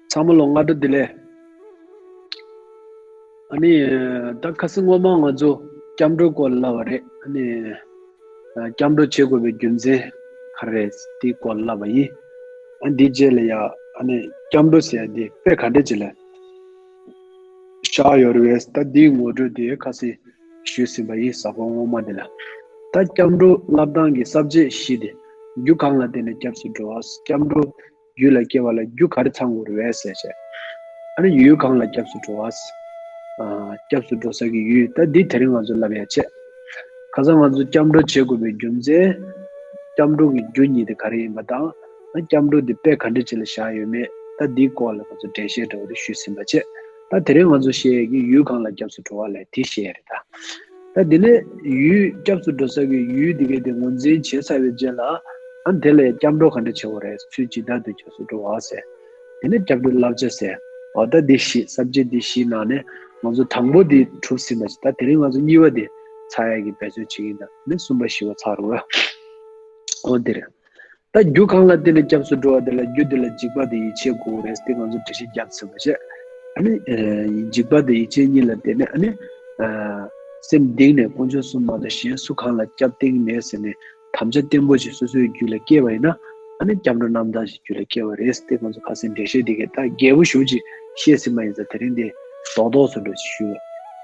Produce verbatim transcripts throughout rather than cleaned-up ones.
ཚང་མ་ལ་སྔ་དྲོ་བདེ་ལེགས། ཨ་ནི། ད་ཁ་སང་སྔོན་མ་ང་ཚོ་སྐྱབས་འགྲོ་སྐོར་ལབ་པ་རེད། ཨ་ནི། སྐྱབས་འགྲོ་བྱེད་དགོས་པའི་རྒྱུ་མཚན་ག་རེ་རེད་དེའི་སྐོར་ལབ་པ་ཡིན། ཨ་འདིའི་རྗེས་ལ་ཡ། ཨ་ནི་སྐྱབས་འགྲོ་ཟེར་ཡ་དེ་དཔེ་ག་འདྲ་ཅིག་ལ་བཞག་ཡོད་རེད་པས། ད་འདིའི་ངོ་སྤྲོད་དེ་ཁ་སང་ཞུས་ཟིན་པ་ཡིན། གཟའ་འཁོར་སྔོན་མ་དེ་ལ། ད་སྐྱབས་འགྲོ་ལབ་སྟངས་ཀྱི་ས་བཅད་བཞི་དེ། རྒྱུ་གང་ལ་བརྟེན་ནས་སྐྱབས་སུ་འགྲོ་བ། སྐྱབས་འགྲོ་རྒྱུད་ལ་སྐྱེ་བ་ལ་རྒྱུ་ག་རེ་ཚང་དགོས་རེད་པས་ཟེར་བྱས། ཨ་ནི་ཡུལ་གང་ལ་སྐྱབས་སུ་འགྲོ་བ། ཨ། སྐྱབས་སུ་འགྲོ་ས་གི་ཡུལ། ད་འདི་དེ་རིང་ང་ཚོ་ལབ་ཡ་བྱས། ཁ་སང་ང་ཚོ་སྐྱབས་འགྲོ་བྱེད་དགོས་པའི་རྒྱུ་མཚན། སྐྱབས་འགྲོ་གི་རྒྱུ་གཉིས་དེ་ག་རེ་ཡིན་པ་དང་། ཨ། སྐྱབས་འགྲོ་འདི་དཔེ་ག་འདྲ་ཅིག་ལ་བཞག་ཡོད་མེད། ད་འདིའི་སྐོར་ལ་ང་ཚོ་འགྲེལ་བཤད་འདྲ་བོ་དེ་ཞུས་ཟིན་པ་བྱས། ད་དེ་རིང་ང་ཚོ་བཤད་ཡ་གི་ཡུལ་གང་ལ་སྐྱབས་སུ་འགྲོ་བ་ལབ་དེ་བཤད་ཡ་རེད་ད། ད་དེ་ནས་ཡུལ་སྐྱབས་སུ་འགྲོ་ས་གི་ཡུལ་དེ་གའི་དེ་ངོས་འཛིན་བྱས་ཚར་བའི་རྗེས་ལ། ཨ། དེ་ལ་སྐྱབས་འགྲོ་ག་འདྲ་བྱེད་དགོས་རེད། ཚུལ་ཇི་ལྟར་དུ་སྐྱབས་སུ་འགྲོ་བ་ཟེར། དེ་ནས་སྐྱབས་འགྲོའི་བསླབ་བྱ་ཟེར། འོ། ད་འདི་བཞི། ས་བཅད་འདི་བཞིའི་ནང་ནས་ང་ཚོ་དང་པོ་འདི་གྲུབ་ཟིན་པ་ཞིག་ད་དེ་རིང་ང་ཚོ་གཉིས་པ་འདི་ཚར་ཡ་གི་འབད་རྩོལ་བྱེད་ཀྱི་ཡིན། ད་ནི་གསུམ་པ་བཞི་པ་ཚར་རུང་། འོ་འདིར། ད་རྒྱུ་གང་ལ་བརྟེན་ནས་སྐྱབས་སུ་འགྲོ་བ་དེ་ལ་རྒྱུ་དེ་ལ་འཇིགས་པ་དང་ཡིད་ཆེས་དགོས་རེད་དེ་ང་ཚོ་འགྲེལ་བཤད་བརྒྱབ་ཟིན་པ་བྱས། ཨ་ནི། ཨ། འཇིགས་པ་དང་ཡིད་ཆེས་གཉིས་ལ་བརྟེན་ནས། ཨ་ནི། ཨ། སེམས་གཏིང་ནས་དཀོན་མཆོག་གསུམ་མ་གཏོགས་གཞན་སུ་གང་ལ་སྐྱབས་བཏང་གི་མེད་ཟེར་ནས་དམ་བཅའ་བརྟན་པོ་ཞིག་སོ་སོའི་རྒྱུད་ལ་སྐྱེས་པ་ཡིན་ན། ཨ་ནི་སྐྱབས་འགྲོ་རྣམ་དག་ཞིག་རྒྱུད་ལ་སྐྱེ་བ་རེད་དེ་ང་ཚོ་ཁ་སང་འགྲེལ་བཤད་འདི་གའི་ད་རྒྱས་པོ་ཞེ་པོ་ཅིག་བཤད་ཟིན་པ་ཡིན་ཙང་དེ་རིང་འདི་རྡོག་རྡོག་ཚོ་འདྲ་ཞུ་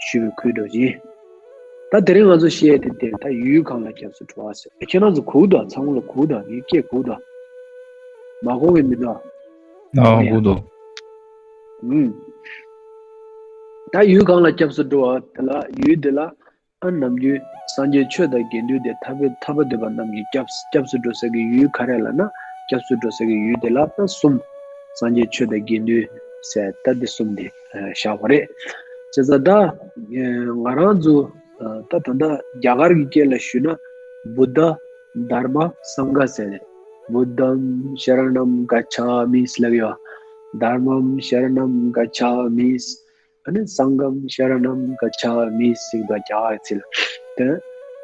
ཞུ་བའི་ཁུལ་འགྲོ་ཡིན། ད་དེ་རིང་ང་ཚོ་བཤད་ཡ་དེ་དེ་ད་ཡུལ་གང་ལ་སྐྱབས་སུ་འགྲོ་བ་ཟེར། ཁྱེད་རང་ཚོ་གོ་གི་འདུག་ཚང་མ་ལ་གོ་གི་འདུག་ངའི་སྐད་གོ་གི་འདུག་མ་གོ་གི་མི་འདུག་ཨ། གོ་གི་འདུག་ཨུམ། ད་ཡུལ་གང་ལ་སྐྱབས་སུ་འགྲོ་བ་དེ་ལ་ཡུལ་དེ་ལ། ཨ། ནམ་རྒྱུན་སངས་རྒྱས་ཆོས་དང་དགེ་འདུན་དེ་ཐར་པའི་ཐར་པ་འདོད་པ་རྣམས་ཀྱི་སྐྱབས་སྐྱབས་སུ་འགྲོ་ས་གི་ཡུལ་ག་རེ་ལབ་ན། སྐྱབས་སུ་འགྲོ་ས་གི་ཡུལ་དེ་ལ་ད་གསུམ། སངས་རྒྱས་ཆོས་དང་དགེ་འདུན་ཟེར་ད་འདི་གསུམ་དེ་བཞག་པ་རེད། བྱས་ཙང་ད་ང་རང་ཚོ་ད་ད་ལྟ་རྒྱ་གར་གྱི་སྐད་ལ་ཞུས་ན། བུདྡྷ། དྷར་མ། སངྒྷ་ཟེར་ནས། བུདྡྷམ་ཤ་ར་ཎམ་ག་ཆ་མི་ལབ་ཡོད། དྷརྨམ་ཤ་ར་ཎམ་ག་ཆ་མི། ཨ་ནི་སངྒྷམ་ཤ་ར་ཎམ་ག་ཆ་མི་ཟེར་གྱི་འདུག་རྒྱ་གར་གྱི་ཚིག་ལ། དེ་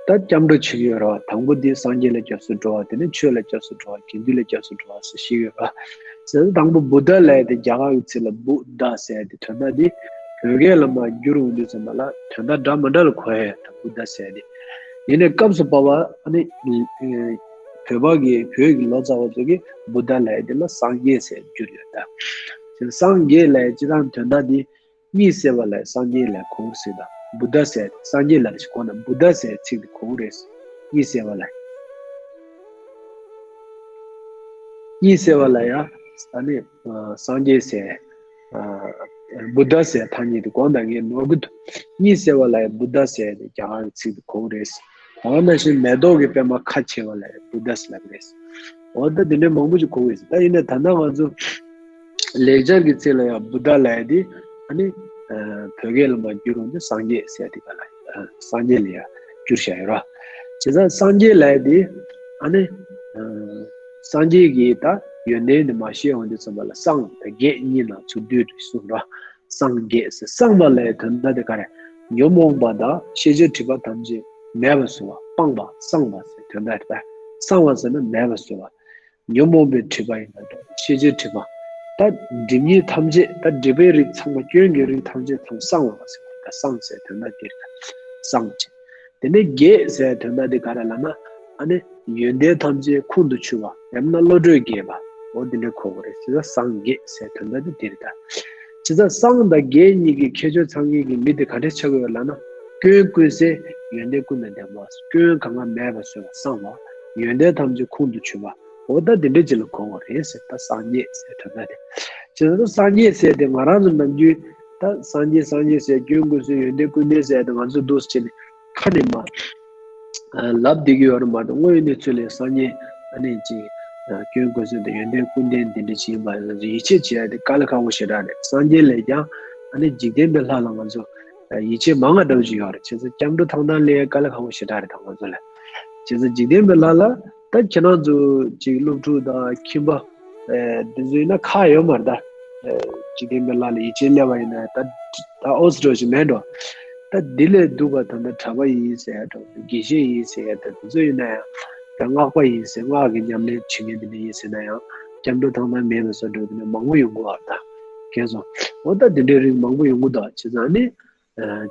ད་སྐྱབས་འགྲོ་བྱེད་ཀྱི་ཡོད་རེད་བ། དང་པོ་འདི་སངས་རྒྱས་ལ་སྐྱབས་སུ་འགྲོ་བ། དེ་ནས་ཆོས་ལ་སྐྱབས་སུ་འགྲོ་བ། དགེ་འདུན་ལ་སྐྱབས་སུ་འགྲོ་བ་ཟེར་བཤད་ཀྱི་ཡོད་རེད་བ། དེ་དང་པོ་བུདྡྷ་ལབ་ཡ་དེ་རྒྱ་གར་གྱི་ཚིག་ལ་བུ་དྷ་ཟེར་ཡ་དེ་དོན་དག་འདི་བོད་སྐད་ལ་མར་བསྒྱུར་འོང་དུས་ཙམ་པ་ལ་དོན་དག་འདྲ་མི་འདྲ་ལ་གོ་ཡ་ཡོད་རེད། བུདྡྷ་ཟེར་ཡ་དེ། ཡིན་ནའི་སྐབས་སུ་བབས་པ་ཨ་ནི་བོད་པ་གི་བོད་ཀྱི་ལོ་ཙཱ་བ་ཚོ་གིས་བུདྡྷ་ལབ་ཡ་དེ་ལ་སངས་རྒྱས་ཟེར་བསྒྱུར་ཡོད་ད། དེ་སངས་རྒྱས་ལབ་ཡ་སྤྱིར་བཏང་དོན་དག་འདི། གཉིད་སད་པ་ལ་སངས་རྒྱས་ལབ་གོ་གི་ཟེར་ད། བུདྡྷ་ཟེར་སངས་རྒྱས་ལབ་ཞིག་གོ་ན་བུདྡྷ་ཟེར་ཚིག་དེ་གོ་གི་རེད། གཉིད་སད་པ་ལ། གཉིད་སད་པ་ལ་ཡ། ཨ་ནི་སངས་རྒྱས་ཟེར། བུདྡྷ་ཟེར་ཐ་སྙད་དེ་གོ་ད་ངས་ནོར་གི་འདུག་གཉིད་སད་པ་ལ་ཡ་བུདྡྷ་ཟེར་དེ་རྒྱ་གར་གྱི་ཚིག་དེ་གོ་གི་རེད། ད་ག་ནང་བཞིན་མེ་ཏོག་གི་པད་མ་ཁ་ཕྱེ་བ་ལ་ཡ་བུདྡྷ་ཟེར་ལབ་གི་རེད། འོ་ད་དེ་འདྲའི་མང་པོ་ཞིག་གོ་གི་རེད། ད་ཡིན་ནའི་ད་ལྟ་ང་ཚོ། ལེགས་སྦྱར་གྱི་ཚིག་ལ་ཡང་བུདྡྷ་ལབ་ཡ་དེ། ཨ་ནི། ཨ། བོད་སྐད་ལ་མར་བསྒྱུར་འོང་དུས་སངས་རྒྱས་ཟེར་ཡ་དེ་ག་ལ། ཨ། སངས་རྒྱས་ལ་ཡང་བསྒྱུར་བཞག་ཡོད་ར། བྱས་ཙང་སངས་རྒྱས་ལབ་ཡ་དེ། ཨ་ནི། ཨ། སངས་རྒྱས་ཀྱི་ད་ཡོན་ཏན་དེ་མར་བཤད་འོང་དུས་ཙམ་པ་ལ་སངས་དང་རྒྱས་གཉིས་ནང་ཚུར་བསྡུས་ཏེ་གསུངས་ར། སངས་རྒྱས་ཟེར་སངས་པ་ལབ་ཡ་དོན་དག་དེ་ག་རེ། ཉོན་མོངས་པ་དང་ཤེས་བྱའི་སྒྲིབ་པ་ཐམས་ཅད་མེད་པར་བཟོ་བ། སྤངས་པ་སངས་པ་ཟེར་དོན་དག་རེད་པ། སངས་པ་ཟེར་ན་མེད་པར་བཟོ་བ། ཉོན་མོངས་པའི་སྒྲིབ་པ་ཡིན་ན་འདྲ། ཤེས་བྱའི་སྒྲིབ་པ། ད་སྒྲིབ་གཉིས་ཐམས་ཅད། ད་སྒྲིབ་པའི་རིགས་ཚང་མ། སྐྱོན་གྱི་རིགས་ཐམས་ཅད་ཚང་མ་སངས་པ་ཟེར་བ། ད་སངས་ཟེར་དོན་དག་འདི་རེད། སངས་བྱས། དེ་ནས་རྒྱས་ཟེར་དོན་དག་འདི་ག་རེ་ལབ་ན། ཨ་ནི་ཡོན་ཏན་ཐམས་ཅད་ཁོང་དུ་ཆུད་པ། ཡང་ན་བློ་གྲོས་རྒྱས་པ། འོ་འདི་འདྲ་གོ་དགོས་རེད། བྱས་ཙང་སངས་རྒྱས་ཟེར་དོན་དག་འདི་འདི་རེད་ད། བྱས་ཙང་སངས་དང་རྒྱས་གཉིས་ཀྱི་ཁྱད་ཆོས་ཚང་མཁན་གྱི་མི་དེ་ག་འདྲ་ཆགས་ཀྱི་ཡོད་ལབ་ན། སྐྱོན་ཀུན་ཟད། ཡོན་ཏན་ཀུན་དང་ལྡན་པ། སྐྱོན་གང་ག་མེད་པ་བཟོ་བ་སངས་པ། ཡོན་ཏན་ཐམས་ཅད་ཁོང་དུ་ཆུད་པ། འོ་ད་དེ་འདྲ་ཅིག་ལ་གོ་དགོས་རེད་ཟེར། ད་སངས་རྒྱས་ཟེར་དོན་དག་དེ། བྱས་ཙང་སངས་རྒྱས་ཟེར་དེ་ང་རང་ཚོ་ནམ་རྒྱུན་ད་སངས་རྒྱས་སངས་རྒྱས་ཟེར། སྐྱོན་ཀུན་ཟད། ཡོན་ཏན་ཀུན་ལྡན་ཟེར་དེ་ང་ཚོ་འདུག་སེ་བྱས་ནས་ཁ་ནས་མར་ལབ་བསྡད་ཀྱི་ཡོད་རེད་མ་གཏོགས། དངོས་ཡོད་གནས་ཚུལ་ལ་སངས་རྒྱས་ཨ་ནི་ཅིག་སྐྱོན་ཀུན་ཟད་དང་ཡོན་ཏན་ཀུན་ལྡན་དེ་འདྲ་ཅིག་ཡིན་པ་ཡིད་ཆེས་བྱེད་ཡ་དེ་དཀའ་ལས་ཁག་པོ་ཞེ་དྲག་རེད། སངས་རྒྱས་ལས་ཀྱང་ཨ་ནི་འཇིག་རྟེན་པའི་ལྷ་ལ་ང་ཚོ་ཡིད་ཆེས་མང་བ་འདྲ་བོ་ཅིག་ཡོད་རེད། བྱས་ཙང་སྐྱབས་འགྲོ་ཐོབ་སྟངས་ལ་དཀའ་ལས་ཁག་པོ་ཞེ་དྲག་རེད་ད་ང་ཚོ་ལ། བྱས་ཙང་འཇིག་རྟེན་པའི་ལྷ་ལ་ད་ཁྱེད་རང་ཚོ་ཅིག་སློབ་ཕྲུག་དང་ཁྱིམ་པ། ཨེ། འདི་ཚོ་ཡིན་ན་ཁག་ཡོད་མ་རེད་ད། ཨེ། འཇིག་རྟེན་པའི་ལྷ་ལ་ཡིད་ཆེས་སླེབས་པ་ཡིན་ན་ད་ད་ཨོ་སི་འདྲ་བོ་ཞིག་མེད་འགྲོ། ད་འདི་ལས་སྡུག་པ་ད་ལྟ་གྲྭ་པ་ཡིན་ཟེར་ཡ་འདྲ་བོ། དགེ་བཤེས་ཡིན་ཟེར་ཡ་འདྲ་བོ། འདི་ཚོ་ཡིན་ན་ཡང་ད་སྔགས་པ་ཡིན་ཟེར། སྔགས་ཀྱི་ཉམས་ལེན་བྱེད་མཁན་འདི་འདྲ་ཡིན་ཟེར་ན་ཡང་སྐྱབས་འགྲོ་ཐོབ་སྟངས་མེད་པ་བཟོ་འདྲ་བོ་དེ་འདྲ་མང་པོ་ཡོང་གི་ཡོད་རེད་ད། མཁྱེན་སོང་། འོ་ད་དེ་འདྲའི་རིགས་མང་པོ་ཡོང་གི་འདུག་བྱས་ཙང་ཨ་ནི།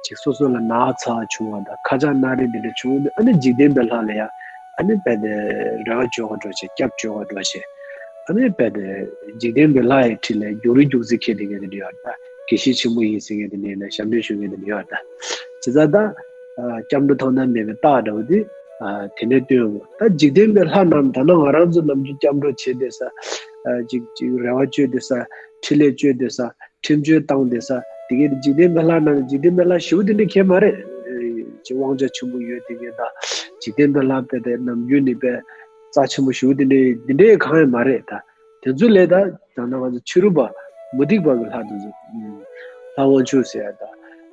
ཅིག་སོ་སོ་ལ་ན་ཚ་བྱུང་བ་དང་ཁ་ཆག་སྣ་རལ་འདི་འདྲ་བྱུང་ནས་ཨ་ནི་འཇིག་རྟེན་པའི་ལྷ་ལ་ཡ་ཨ་ནི་རྦད་དེ་རེ་བ་བཅོལ་བ་འགྲོ་བྱེད། སྐྱབས་བཅོལ་བ་འགྲོ་བྱེད། ཨ་ནི་རྦད་དེ་འཇིག་རྟེན་པའི་ལྷ་ཡི་ཁྲི་ལ་རྒྱུག་རེ་རྒྱུག་ཟེར་མཁན་དེ་འདྲ་ཡོད་ད། དགེ་བཤེས་ཆེན་པོ་ཡིན་ཟེར་མཁན་དེ་འདྲ་ཡིན་ན་ཞབས་འདྲེན་ཞུ་མཁན་དེ་འདྲ་ཡོད་ད། བྱས་ཙང་ད་སྐྱབས་འགྲོ་ཐོབ་ཐང་མེད་པའི་རྟགས་འདྲ་བོ་དེ་དེ་འདྲ་སྟོན་ཡོང་གི། ད་འཇིག་རྟེན་པའི་ལྷ་རྣམས་ད་ནང་ང་རང་ཚོ་ནམ་རྒྱུན་སྐྱབས་འགྲོ་བྱེད་བསྡད་ས། ཅིག་ཅིག་རེ་བ་བཅོལ་བསྡད་ས། འཕྲིན་ལས་བཅོལ་བསྡད་ས། ཁྲིམས་གཅོད་བཏང་བསྡད་ས། དེ་གའི་འཇིག་རྟེན་པའི་ལྷ་རྣམས་འཇིག་རྟེན་པའི་ལྷ་ཞེ་པོ་དེ་འདྲ་གང་ཡང་མ་རེད། ཅིག་དབང་ཆ་ཆེན་པོ་ཡོད་དེ་གའི་ད་འཇིག་རྟེན་པའི་ལྷ་དཔེ་དེ་ནམ་རྒྱུན་ནས་དཔེ་རྩ་ཆེན་པོ་ཞེ་པོ་དེ་འདྲ་དེ་འདྲ་གང་ཡང་མ་རེད་ད། དེ་ཚོ་ལས་ད་ད་ནང་ང་ཚོ་ཕྱི་རོལ་པ་མུ་སྟེགས་པ་གི་ལྷ་དེ་ཚོ། ལྷ་དབང་ཕྱུག་ཟེར་ཡ་ད།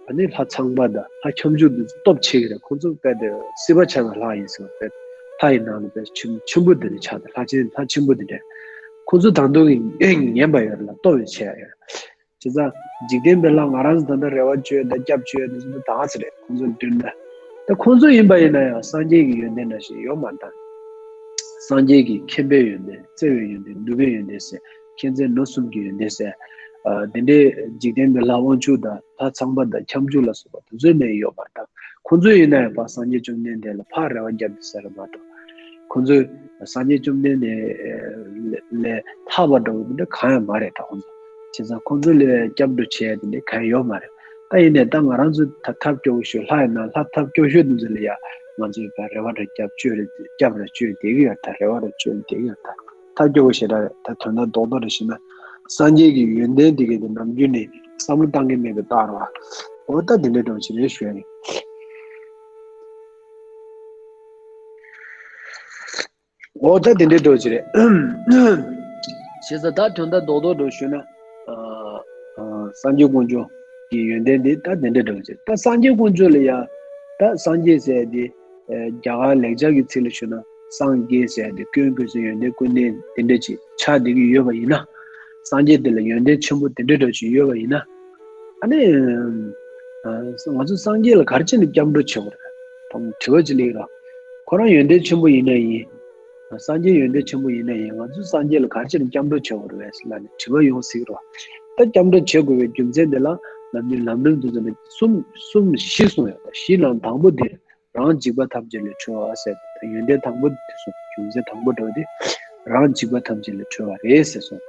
ཨ་ནི་ལྷ་ཚངས་པ་ད་ལྷ་ཁྱབ་འཇུག་དེ་ཚོ་སྟོབས་ཆེ་གི་རེད། ཁོང་ཚོ་དཔེ་དེ་སྲིད་པ་ཆགས་པའི་ལྷ་ཡིན་ཟེར་བ་དཔེ་ལྷ་ཡི་ནང་ལ་དཔེ་ཆེན་ཆེན་པོ་དེ་འདྲ་ཆགས་ཏེ་ལྷ་ཆེན་ལྷ་ཆེན་པོ་དེ་འདྲ། ཁོང་ཚོ་ད་དུང་གི་ངན་པ་ཡོད་རེད་ལ་སྟོབས་ཡོད་ཆེ་ཡ་ཡོད། བྱས་ཙང་འཇིག་རྟེན་པའི་ལྷ་ང་རང་ཚོ་ད་ལྟ་རེ་བ་བཅོལ་དང་སྐྱབས་བཅོལ་དེ་ཚོ་ད་ག་ཚོད་རེད། ཁོང་ཚོ་མདུན་ན་ད་ཁོང་ཚོ་ཡིན་པ་ཡིན་ན་ཡང་སངས་རྒྱས་ཀྱི་ཡོན་ཏན་འདྲ་ཞིག་ཡོད་མ་རེད་ད། སངས་རྒྱས་ཀྱི་མཁྱེན་པའི་ཡོན་ཏན། བརྩེ་བའི་ཡོན་ཏན། ནུས་པའི་ཡོན་ཏན་ཟེར། མཁྱེན་བརྩེ་ནུས་གསུམ་གྱི་ཡོན་ཏན་ཟེར། ཨ་དེ་འདྲའི་འཇིག་རྟེན་པའི་ལྷ་དབང་ཕྱུག་དང་ལྷ་ཚངས་པ་དང་ཁྱབ་འཇུག་ལ་སོགས་པ་དེ་ཚོའི་ནང་ཡོད་མ་རེད་ད། ཁོང་ཚོ་ཡིན་ན་ཡང་ཕར་སངས་རྒྱས་བཅོམ་ལྡན་འདས་ལ་ཕར་རེ་བ་བརྒྱབ་བསྡད་ས་རེད་མ་གཏོགས། ཁོང་ཚོས་སངས་རྒྱས་བཅོམ་ལྡན་འདས་ལས་ལྷག་པ་འདྲ་བོ་དེ་འདྲ་གང་ཡང་མ་རེད་ད་ཁོང་ཚོ། བྱས་ཙང་ཁོང་ཚོ་ལ་སྐྱབས་འགྲོ་བྱས་དེ་འདྲ་གང་ཡང་ཡོད་མ་རེད། ད་ཡིན་ནའི་ད་ང་རང་ཚོ་ད་ཐབས་སྐྱོ་བོ་ཞིག་ལྷ་ཡིན་ན་ལྷ་ཐབས་སྐྱོ་ཤོས་དེ་ཚོ་ལ་ཡ་ང་ཚོས་ཕར་རེ་བ་རེ་བརྒྱབ་བཅོལ་རེ་སྐྱབས་རེ་བཅོལ་བསྡད་ཀྱི་ཡོད་ད། རེ་བ་རེ་བཅོལ་བསྡད་ཀྱི་ཡོད་ད། ཐབས་སྐྱོ་བོ་ཞེ་དྲག་རེད་ད། དོན་དག་རྡོག་རྡོག་རེ་བཤད་ན་སངས་རྒྱས་ཀྱི་ཡོན་ཏན་དེ་གའི་དེ་ནམ་རྒྱུན་ནས་བསམ་བློ་བཏང་གི་མེད་པའི་རྟགས་རེད་བ། འོ་ད་དེ་འདྲའི་འདྲ་བོ་ཞིག་རེད་ཞུ་ཡ་ཡིན། འོ་ད་དེ་འདྲའི་འདྲ་བོ་ཞིག་རེད། བྱས་ཙང་ད་དོན་དག་རྡོག་རྡོག་འདྲ་བོ་ཞུས་ན། ཨ་ཨ་སངས་རྒྱས་དཀོན་མཆོག་གི་ཡོན་ཏན་དེ་ད་དེ་འདྲའི་འདྲ་བོ་ཞིག་རེད། ད་སངས་རྒྱས་དཀོན་མཆོག་ལ་ཡ་ད་སངས་རྒྱས་ཟེར་ཡ་དེ། ཨ་རྒྱ་གར་ལེགས་སྦྱར་གྱི་ཚིག་ལ་ཞུས་ན་སངས་རྒྱས་ཟེར་ཡ་དེ་ཀུན་དགོས་ས་ཡོན་ཏན་ཀུན་ལྡན་དེ་འདྲ་ཅིག་ཆགས་བསྡད་ཀྱི་ཡོད་པ་ཡིན་ན། སངས་རྒྱས་དེ་ལ་ཡོན་ཏན་ཆེན་པོ་དེ་འདྲ་འདྲ་ཅིག་ཡོད་པ་ཡིན་ན། ཨ་ནི། ཨ་ང་ཚོ་སངས་རྒྱས་ལ་ག་རེ་བྱས་ནས་སྐྱབས་འགྲོ་བྱེད་དགོས་རེད། དང་དྲི་བ་ཅིག་སླེབས་ཀྱི་རེད། ཁོ་རང་ཡོན་ཏན་ཆེན་པོ་ཡིན་ན་ཡིན། སངས་རྒྱས་ཡོན་ཏན་ཆེན་པོ་ཡིན་ན་ཡིན། ང་ཚོ་སངས་རྒྱས་ལ་ག་རེ་བྱས་ནས་སྐྱབས་འགྲོ་བྱེད་དགོས་རེད་ཟེར་ལབ་ནས་དྲི་བ་ཡོང་སྲིད་ཀྱི་རེད། ད་སྐྱབས་འགྲོ་བྱེད་དགོས་པའི་རྒྱུ་མཚན་དེ་ལ་ལམ་རིམ་ལམ་རིམ་དེ་ཚོ་ནས་གསུམ་གསུམ་བཞི་གསུངས་ཡོད། ད་བཞི་ནང་དང་པོ་དེ། རང་འཇིགས་པ་ཐམས་ཅད་ལས་གྲོལ་བ་ཟེར་ཏེ་ཡོན་ཏན་དང་པོ་དེ་གསུངས། རྒྱུ་མཚན་དང་པོ་འདྲ་བོ་དེ་རང་འཇིགས་པ་ཐམས་ཅད་ལས་གྲོལ་བ་རེད་ཟེར་གསུངས།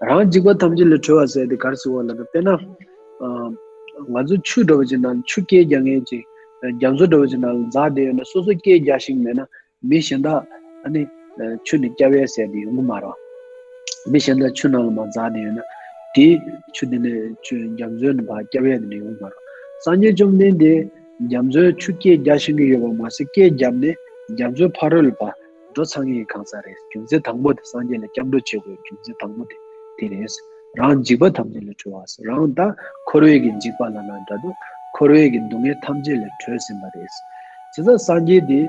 རང་འཇིགས་པ་ཐམས་ཅད་ལས་གྲོལ་བ་ཟེར་ཏེ་ག་རེ་ཟེར་བ་ལབ་ན། དཔེར་ན། ཨ་ང་ཚོ་ཆུ་འདྲ་བོ་ཅིག་ནང་ཆུ་རྐྱལ་རྒྱག་མཁན་ཅིག་རྒྱ་མཚོ་འདྲ་བོ་ཅིག་ནང་ལ་འཛེགས་བསྡད་ཡོད་ན་སོ་སོ་རྐྱལ་རྒྱག་ཤེས་ཀྱི་མེད་ན། མི་གཞན་དག་ཨ་ནི་ཆུ་ནས་སྐྱོབ་ཡས་ཟེར་ཏེ་ཡོང་གི་མ་རེད། མི་གཞན་དག་ཆུ་ནང་ལ་མར་འཛེགས་ཏེ་ཡོད་ན་དེ་ཆུ་དེ་ནས་ཆུ་རྒྱ་མཚོའི་ནང་ཕར་སྐྱོབ་ཡས་དེ་འདྲ་ཡོང་གི་མ་རེད། སངས་རྒྱས་བཅོམ་ལྡན་འདས་རྒྱ་མཚོའི་ཆུ་རྐྱལ་རྒྱག་ཤེས་ཀྱི་ཡོད་པ་མ་ཟད་རྐྱལ་བརྒྱབ་ནས་རྒྱ་མཚོའི་ཕ་རོལ་ལ་ཕར་འགྲོ་ཚར་མཁན་གང་ཟག་རེད། རྒྱུ་མཚན་དང་པོ་དེ་སངས་རྒྱས་ལ་སྐྱབས་འགྲོ་བྱེད་དགོས་རྒྱུ་མཚན་དང་པོ་དེ་དེ་རེད། རང་འཇིགས་པ་ཐམས་ཅད་ལས་གྲོལ་བ་ཟེར། རང་ད་འཁོར་བའི་གི་འཇིགས་པ་ལབ་ན་འདྲ་འདུག་འཁོར་བའི་གི་སྡུག་བསྔལ་ཐམས་ཅད་ལས་གྲོལ་ཟིན་པ་རེད། བྱས་ཙང་སངས་རྒྱས་དེ་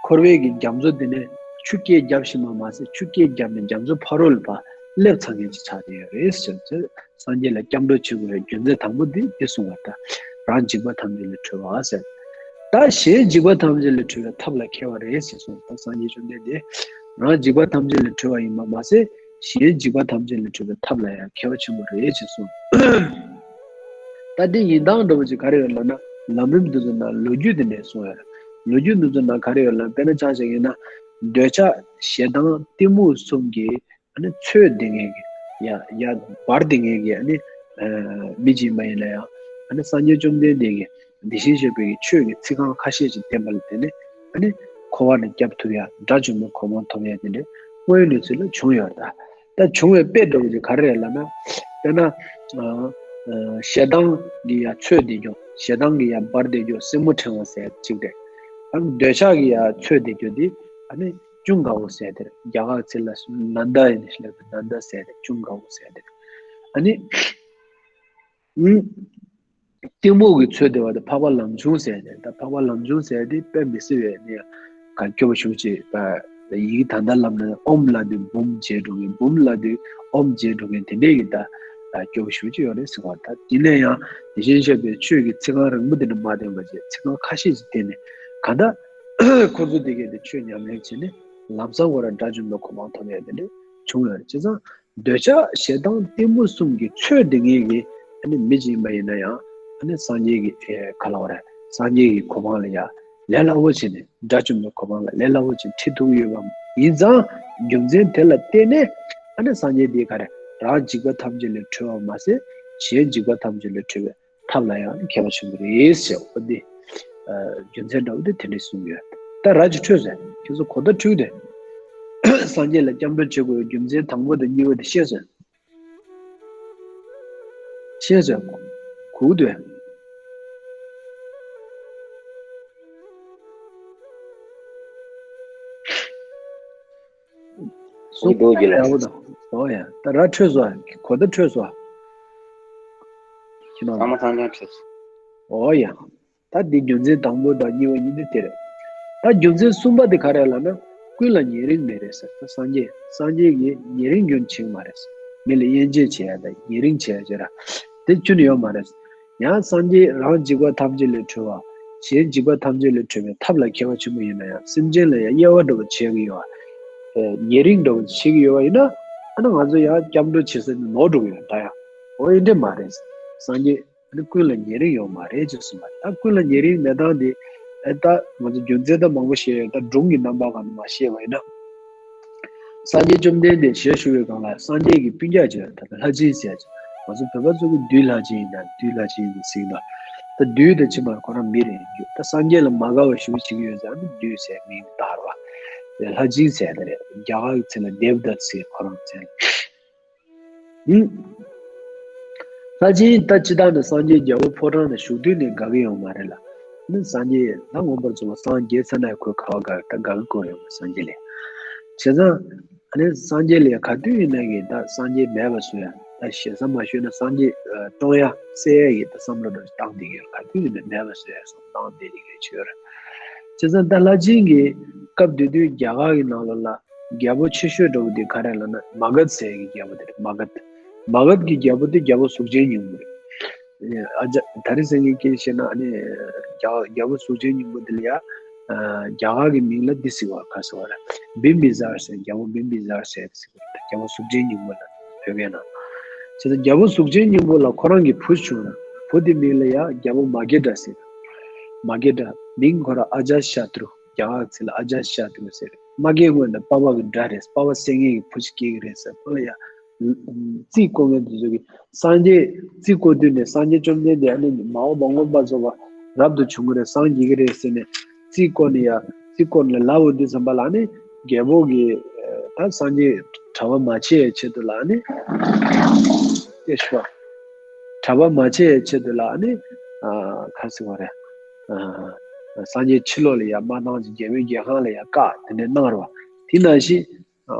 འཁོར་བའི་གི་རྒྱ་མཚོ་དེ་ནས་ཆུ་རྐྱལ་བརྒྱབ་ཤེས་པ་མ་ཟད་ཆུ་རྐྱལ་བརྒྱབ་ནས་རྒྱ་མཚོ་ཕ་རོལ་ལ་ཕར་སླེབས་ཚར་མཁན་ཅིག་ཆགས་བསྡད་ཡོད་རེད་ཟེར་ཚེ། སངས་རྒྱས་ལ་སྐྱབས་འགྲོ་བྱེད་དགོས་པའི་རྒྱུ་མཚན་དང་པོ་དེ་འདི་གསུངས་པ་ལྟར། རང་འཇིགས་པ་ཐམས་ཅད་ལས་གྲོལ་བ་ཟེར། ད་གཞན་འཇིགས་པ་ཐམས་ཅད་ལས་གྲོལ་བའི་ཐབས་ལ་མཁས་པ་རེད་ཟེར་གསུངས། ད་སངས་རྒྱས་བཅོམ་ལྡན་འདས་རང་འཇིགས་པ་ཐམས་ཅད་ལས་གྲོལ་བ་ཡིན་པ་མ་ཟད་གཞན་འཇིགས་པ་ཐམས་ཅད་ལས་གྲོལ་བའི་ཐབས་ལ་ཡང་མཁས་པ་ཆེན་པོ་རེད་ཅེས་གསུངས། ད་འདི་ཡིན་སྟངས་འདྲ་བོ་ཅིག་ག་རེ་ཡོད་ལབ་ན་ལམ་རིམ་འདི་ཚོ་ནང་ལོ་རྒྱུས་འདི་འདྲ་གསུངས་ཡོད་རེད། ལོ་རྒྱུས་འདི་ཚོ་ནང་ག་རེ་ཡོད་ལབ་ན། དཔེར་ན་ཆ་བཞག་ཡིན་ན་འདོད་ཆགས་ཞེ་སྡང་གཏི་མུག་གསུམ་གྱིས་ཨ་ནི་ཚོད་བསྡད་མཁན་གྱི་ཡ་ཡ་འབར་བསྡད་མཁན་གྱི་ཨ་ནི་ཨ་མི་གཅིག་མ་ཡིན་ན་ཡང་ཨ་ནི་སངས་རྒྱས་བཅོམ་ལྡན་འདས་ཀྱིས་དེ་བཞིན་གཤེགས་པའི་ཆོས་ཀྱི་ཚིག་རྐང་ཁ་ཤས་ཤིག་བསྟན་པ་ལ་བརྟེན་ནས་ཨ་ནི་འཁོར་བ་ནས་སྐྱབས་ཐུབ་ཡ། དགྲ་བཅོམ་པའི་གོ་འཕང་ཐོབ་ཡ་དེ་འདྲ་དངོས་ཡོད་གནས་ཚུལ་ལ་བྱུང་ཡོད་རེད་ད། ད་བྱུང་བའི་དཔེ་འདྲ་བོ་ཅིག་ག་རེ་རེད་ལབ་ན། དཔེར་ན་ཨ་ཨ་ཞེ་སྡང་གིས་ཡ་ཚོད་བསྡད་རྒྱུ། ཞེ་སྡང་གིས་ཡ་འབར་བསྡད་རྒྱུ་སེན་མོ་ཕྲེང་བ་ཟེར་ཡ་གཅིག་རེད། ཨ་ནི་འདོད་ཆགས་ཀྱིས་ཡ་ཚོད་བསྡད་རྒྱུ་དེ་ཨ་ནི་ཅུང་དགའ་བོ་ཟེར་དེ་རེད། རྒྱ་གར་ཚིག་ལ་ནན་ད་ཡིན་ཞེས་ལབ་པའི་ནན་ད་ཟེར་དེ་ཅུང་དགའ་བོ་ཟེར་དེ་རེད། ཨ་ནི་ཨུམ། གཏི་མུག་གིས་ཚོད་བསྡད་པ་དེ་འཕགས་པ་ལམ་ཆུང་ཟེར་དེ་རེད། ད་འཕགས་པ་ལམ་ཆུང་ཟེར་དེ་དཔེ་མི་སྲིད་པའི་ནི་ག་སྐྱོ་པོ་ཞེ་པོ་ཅིག་ད་ཡི་གེ་ད་ལྟ་ལབ་ན་ཨོམ་ལབ་དུས་འབུམ་བརྗེད་འགྲོ་མཁན། འབུམ་ལབ་དུས་ཨོམ་བརྗེད་འགྲོ་མཁན་དེ་འདྲས་ཀྱི་ད་སྐྱོ་པོ་ཞེ་པོ་ཅིག་ཡོད་རེད་ཟེར་བ། ད་དེ་ནས་ཡང་དེ་བཞིན་གཤེགས་པའི་ཆོས་ཀྱི་ཚིག་རྐང་རིང་པོ་དེ་འདྲ་མ་བསྟན་པ་བྱས་ཚིག་རྐང་ཁ་ཤས་ཤིག་བསྟན་ནས་གང་ལྟར་ཁོ་ཚོ་དེ་གས་དེ་ཆོས་ཉམས་ལེན་བྱས་ནས་ལམ་སང་ཁོ་རང་དགྲ་བཅོམ་པའི་གོ་འཕང་ཐོབ་ཡ་དེ་འདྲ་བྱུང་ཡོད་རེད། བྱས་ཙང་ འདོད་ཆགས་ཞེ་སྡང་གཏི་མུག་གསུམ་གྱི་ཚོས་འདི་ངེས་ཀྱི་ཨ་ནི་མི་ཅིག་ཡིན་པ་ཡིན་ན་ཡང་ཨ་ནི་སངས་རྒྱས་ཀྱི་ཨེ་ག་ལ་བ་རེད། སངས་རྒྱས་ཀྱི་གོ་འཕང་ལ་ཡ་ལས་སླ་བོ་བྱས་ནས་དགྲ་བཅོམ་པའི་གོ་འཕང་ལ་ལས་སླ་བོ་བྱས་ཁྲིད་ཐུབ་ཀྱི་ཡོད་པ་ཡིན་ཙང་རྒྱུ་མཚན་དེ་ལ་བརྟེན་ནས་ཨ་ནི་སངས་རྒྱས་འདི་ག་རེ་རང་འཇིགས་པ་ཐམས་ཅད་ལས་གྲོལ་བ་མ་ཟད་གཞན་འཇིགས་པ་ཐམས་ཅད་ལས་གྲོལ་བའི་ཐབས་ལ་ཡང་མཁས་པ་ཆེན་པོ་རེད་ཟེར་བ་འདི། རྒྱུ་མཚན་འདྲ་བོ་དེ་དེ་འདྲས་གསུངས་ཡོད། ད་ར་ཅིག་འཕྲོས་ཟེར་ཁྱེད་ཚོ་གོ་བརྡ་འཕྲོད་དེ། སངས་རྒྱས་ལ་སྐྱབས་འགྲོ་བྱེད་དགོས་པའི་རྒྱུ་མཚན་དང་པོ་དང་གཉིས་པ་དེ་ཤེས་སོང་། ཤེས་སོང་། གོ་གི་འདུག་སུ་འདུག་གི་ལ། ཡག་པོ་དང་། ཨོ་ཡ། ད་ར་འཕྲོས་སོ། གོ་བརྡ་འཕྲོས་སོ། ཁྱེད་རང་། ཚང་མ་ཚང་ཚང་འཕྲོས་སོ། ཨོ་ཡ། ད་འདི་རྒྱུ་མཚན་དང་པོ་དང་གཉིས་པ་གཉིས་འདི་དེ་རེད། ད་རྒྱུ་མཚན་གསུམ་པ་འདི་ག་རེ་ལབ་ན། ཀུན་ལ་ཉེ་རིང་མེད་རེད་ཟེར། ད་སངས་རྒྱས་སངས་རྒྱས་ཀྱིས་ཉེ་རིང་རྒྱུན་བྱེད་ཀྱི་མ་རེད་ཟེར། མི་ལ་དབྱེ་འབྱེད་བྱེད་ཡ་དང་ཉེ་རིང་བྱེད་ཡ་བྱེད་ར། དེ་ཁྱོན་ནས་ཡོད་མ་རེད། ཡང་སངས་རྒྱས་རང་འཇིགས་པ་ཐམས་ཅད་ལས་གྲོལ་བ། གཞན་འཇིགས་པ་ཐམས་ཅད་ལས་གྲོལ་བའི་ཐབས་ལ་མཁས་པ་ཆེན་པོ་ཡིན་ན་ཡང་སེམས་ཅན་ལ་ཡང་དབྱེ་བ་འདྲ་བོ་བྱེད་ཀྱི་ཡོད་པ། ཉེ་རིང་འདྲ་བོ་བྱེད་ཀྱི་ཡོད་པ་ཡིན་ན། ཨ་ནི་ང་ཚོ་ཡང་སྐྱབས་འགྲོ་བྱེད་ས་ནི་ནོར་འགྲོ་གི་ཡོད་ད་ཡང་། འོ་ཡིན་འདྲ་མ་རེད། སངས་རྒྱས་ཨ་ནི་ཀུན་ལ་ཉེ་རིང་ཡོད་མ་རེད་ཅེས་གསུངས་པ། ད་ཀུན་ལ་ཉེ་རིང་མེད་སྟངས་དེ་ཨེ་ད་ང་ཚོ་རྒྱུ་མཚན་ད་མང་པོ་བཤད་ཡོད། ད་སྒྲུང་གི་རྣམ་པ་གང་ནས་མ་བཤད་པ་ཡིན་ན། སངས་རྒྱས་བཅོམ་ལྡན་འདས་ཞལ་བཞུགས་པའི་སྒང་ལ་སངས་རྒྱས་ཀྱི་སྤུན་ཀྱག་ཅིག་ད་ལྟ་ལྷས་སྦྱིན་ཟེར་ཅིག་ང་ཚོ་བོད་པ་ཚོ་གི་བདུད་ལྷས་སྦྱིན་ཡིན་ན་བདུད་ལྷས་སྦྱིན་ཟེར་གྱི་འདུག་ད་བདུད་དེ་ཕྱི་མར་ཁོ་རང་མི་རེད་འདུག་ད་སངས་རྒྱས་ལ་མ་དགའ་བ་ཞུ་བྱེད་ཀྱི་ཡོད་ཙང་ཨ་ནི་བདུད་ཟེར་མིང་བཏགས་པ། ལྷས་སྦྱིན་ཟེར་དེ་རེད། རྒྱ་གར་གྱི་ཚིག་ལ་དེབ་དྷ་ཟེར་ཁོ་རང་ཚེ་ལ། ཧུམ། ལྷས་སྦྱིན་ད་སྤྱིར་བཏང་ནས་སངས་རྒྱས་རྒྱལ་པོ་ཕོ་བྲང་ནས་བཞུགས་དུས་ནས་དགའ་གི་ཡོད་མ་རེད་ལ། ནི་སངས་རྒྱས་ད་མངོན་པར་རྫོགས་པ་སངས་རྒྱས་ཚར་ནས་ཁོས་ག་བ་དགའ་ད་དགའ་གི་ཁོ་ཡོད་མ་སངས་རྒྱས་ལ། བྱས་ཙང་ཨ་ནི་སངས་རྒྱས་ལ་ག་དུས་ཡིན་ན་གི་ད་སངས་རྒྱས་མེད་པ་བཟོ་ཡ། ད་ཞེ་ས་མ་ཞུས་ན་སངས་རྒྱས་ཨ་སྟོང་ཡ་སད་ཡ་གི་ད་བསམ་བློ་འདྲ་བཏང་བསྡད་ཀྱི་ཡོད། ག་དུས་ཡིན་ན་མེད་པ་བཟོ་ཡ་བསམ་བཏང་བསྡད་ཀྱི་ཡོད་ཆོས་རེད། བྱས་ཙང་ད་ལྷས་སྦྱིན་གྱི་སྐབས་དེ་དུས་རྒྱ་གར་གྱི་ནང་ལོགས་ལ་རྒྱལ་པོ་ཆེ་ཤོས་འདྲ་བོ་དེ་ག་རེ་ལབ་ན་མ་ག་དྷ་ཟེར་ཡ་གི་རྒྱལ་པོ་དེ་རེད། མ་ག་དྷ། མ་ག་དྷ་གི་རྒྱལ་པོ་དེ་རྒྱལ་པོ་གཟུགས་ཅན་སྙིང་པོ་རེད། ཨ་ཅག་ད་རེས་སང་ཉིན་སྐད་ཆ་བཤད་ན་ཨ་ནི་རྒྱ་རྒྱལ་པོ་གཟུགས་ཅན་སྙིང་པོ་དེ་ལ་ཡ། ཨ་རྒྱ་གར་གྱི་མིང་ལ་འདི་ཟེར་བ་ག་ཟེར་བ་རེད། བིམ་བི་ཛར་ཟེར། རྒྱལ་པོ་བིམ་བི་ཛར་ཟེར་ཟེར་བ་རེད། རྒྱལ་པོ་གཟུགས་ཅན་སྙིང་པོ་ལ་བོད་སྐད་ནང་། བྱས་ཙང་རྒྱལ་པོ་གཟུགས་ཅན་སྙིང་པོ་ལ་ཁོ་རང་གི་བུ་བྱུང་ན་བུ་དེ་མིང་ལ་ཡ་རྒྱལ་པོ་མ་སྐྱེས་དགྲ་ཟེར། མ་སྐྱེས་དགྲ་མིང་ཁོ་རང་ཨ་ཇ་ཤ་ཏྲུ། རྒྱ་གར་ཚིག་ལ་ཨ་ཇ་ཤ་ཏྲུ་ཟེར། མ་སྐྱེས་སྔོན་ནས་པ་ཕ་གི་དགྲ་རེད། པ་ཕ་བསད་མཁན་གྱི་བུ་ཞིག་སྐྱེ་གི་རེད་ཟེར། ཁོ་ལ་ཡ། རྩིས་བརྐོ་མཁན་དེ་ཚོ་གིས་སངས་རྒྱས་རྩིས་བརྐོ་དུས་ནས་སངས་རྒྱས་བཅོམ་ལྡན་འདས་ཨ་ནི་མ་འོངས་པ་མངོན་པར་རྫོགས་པ་རབ་ཏུ་བྱུང་གི་རེད། སངས་རྒྱས་ཀྱི་རེད་ཟེར་ནས་རྩིས་བརྐོ་ནས་ཡ་རྩིས་བརྐོ་ནས་ལབ་འོ་དུས་ཙམ་པ་ལ་ཨ་ནི་རྒྱལ་པོ་གིས་ད་སངས་རྒྱས་གྲྭ་པ་མ་བྱེད་ཆེད་དུ་ལ་ཨ་ནི་སྐད་ཤོར། གྲྭ་པ་མ་བྱེད་ཆེད་དུ་ལ་ཨ་ནི་ག་ཟེར་བ་རེད། སངས་རྒྱས་ཕྱི་ལོགས་ལ་ཡ་མ་བཏང་ཅིག་རྒྱལ་པོའི་རྒྱལ་ཁང་ལ་ཡ་བཀག་དེ་འདྲ་གནང་རོགས། དེ་ནང་བཞིན།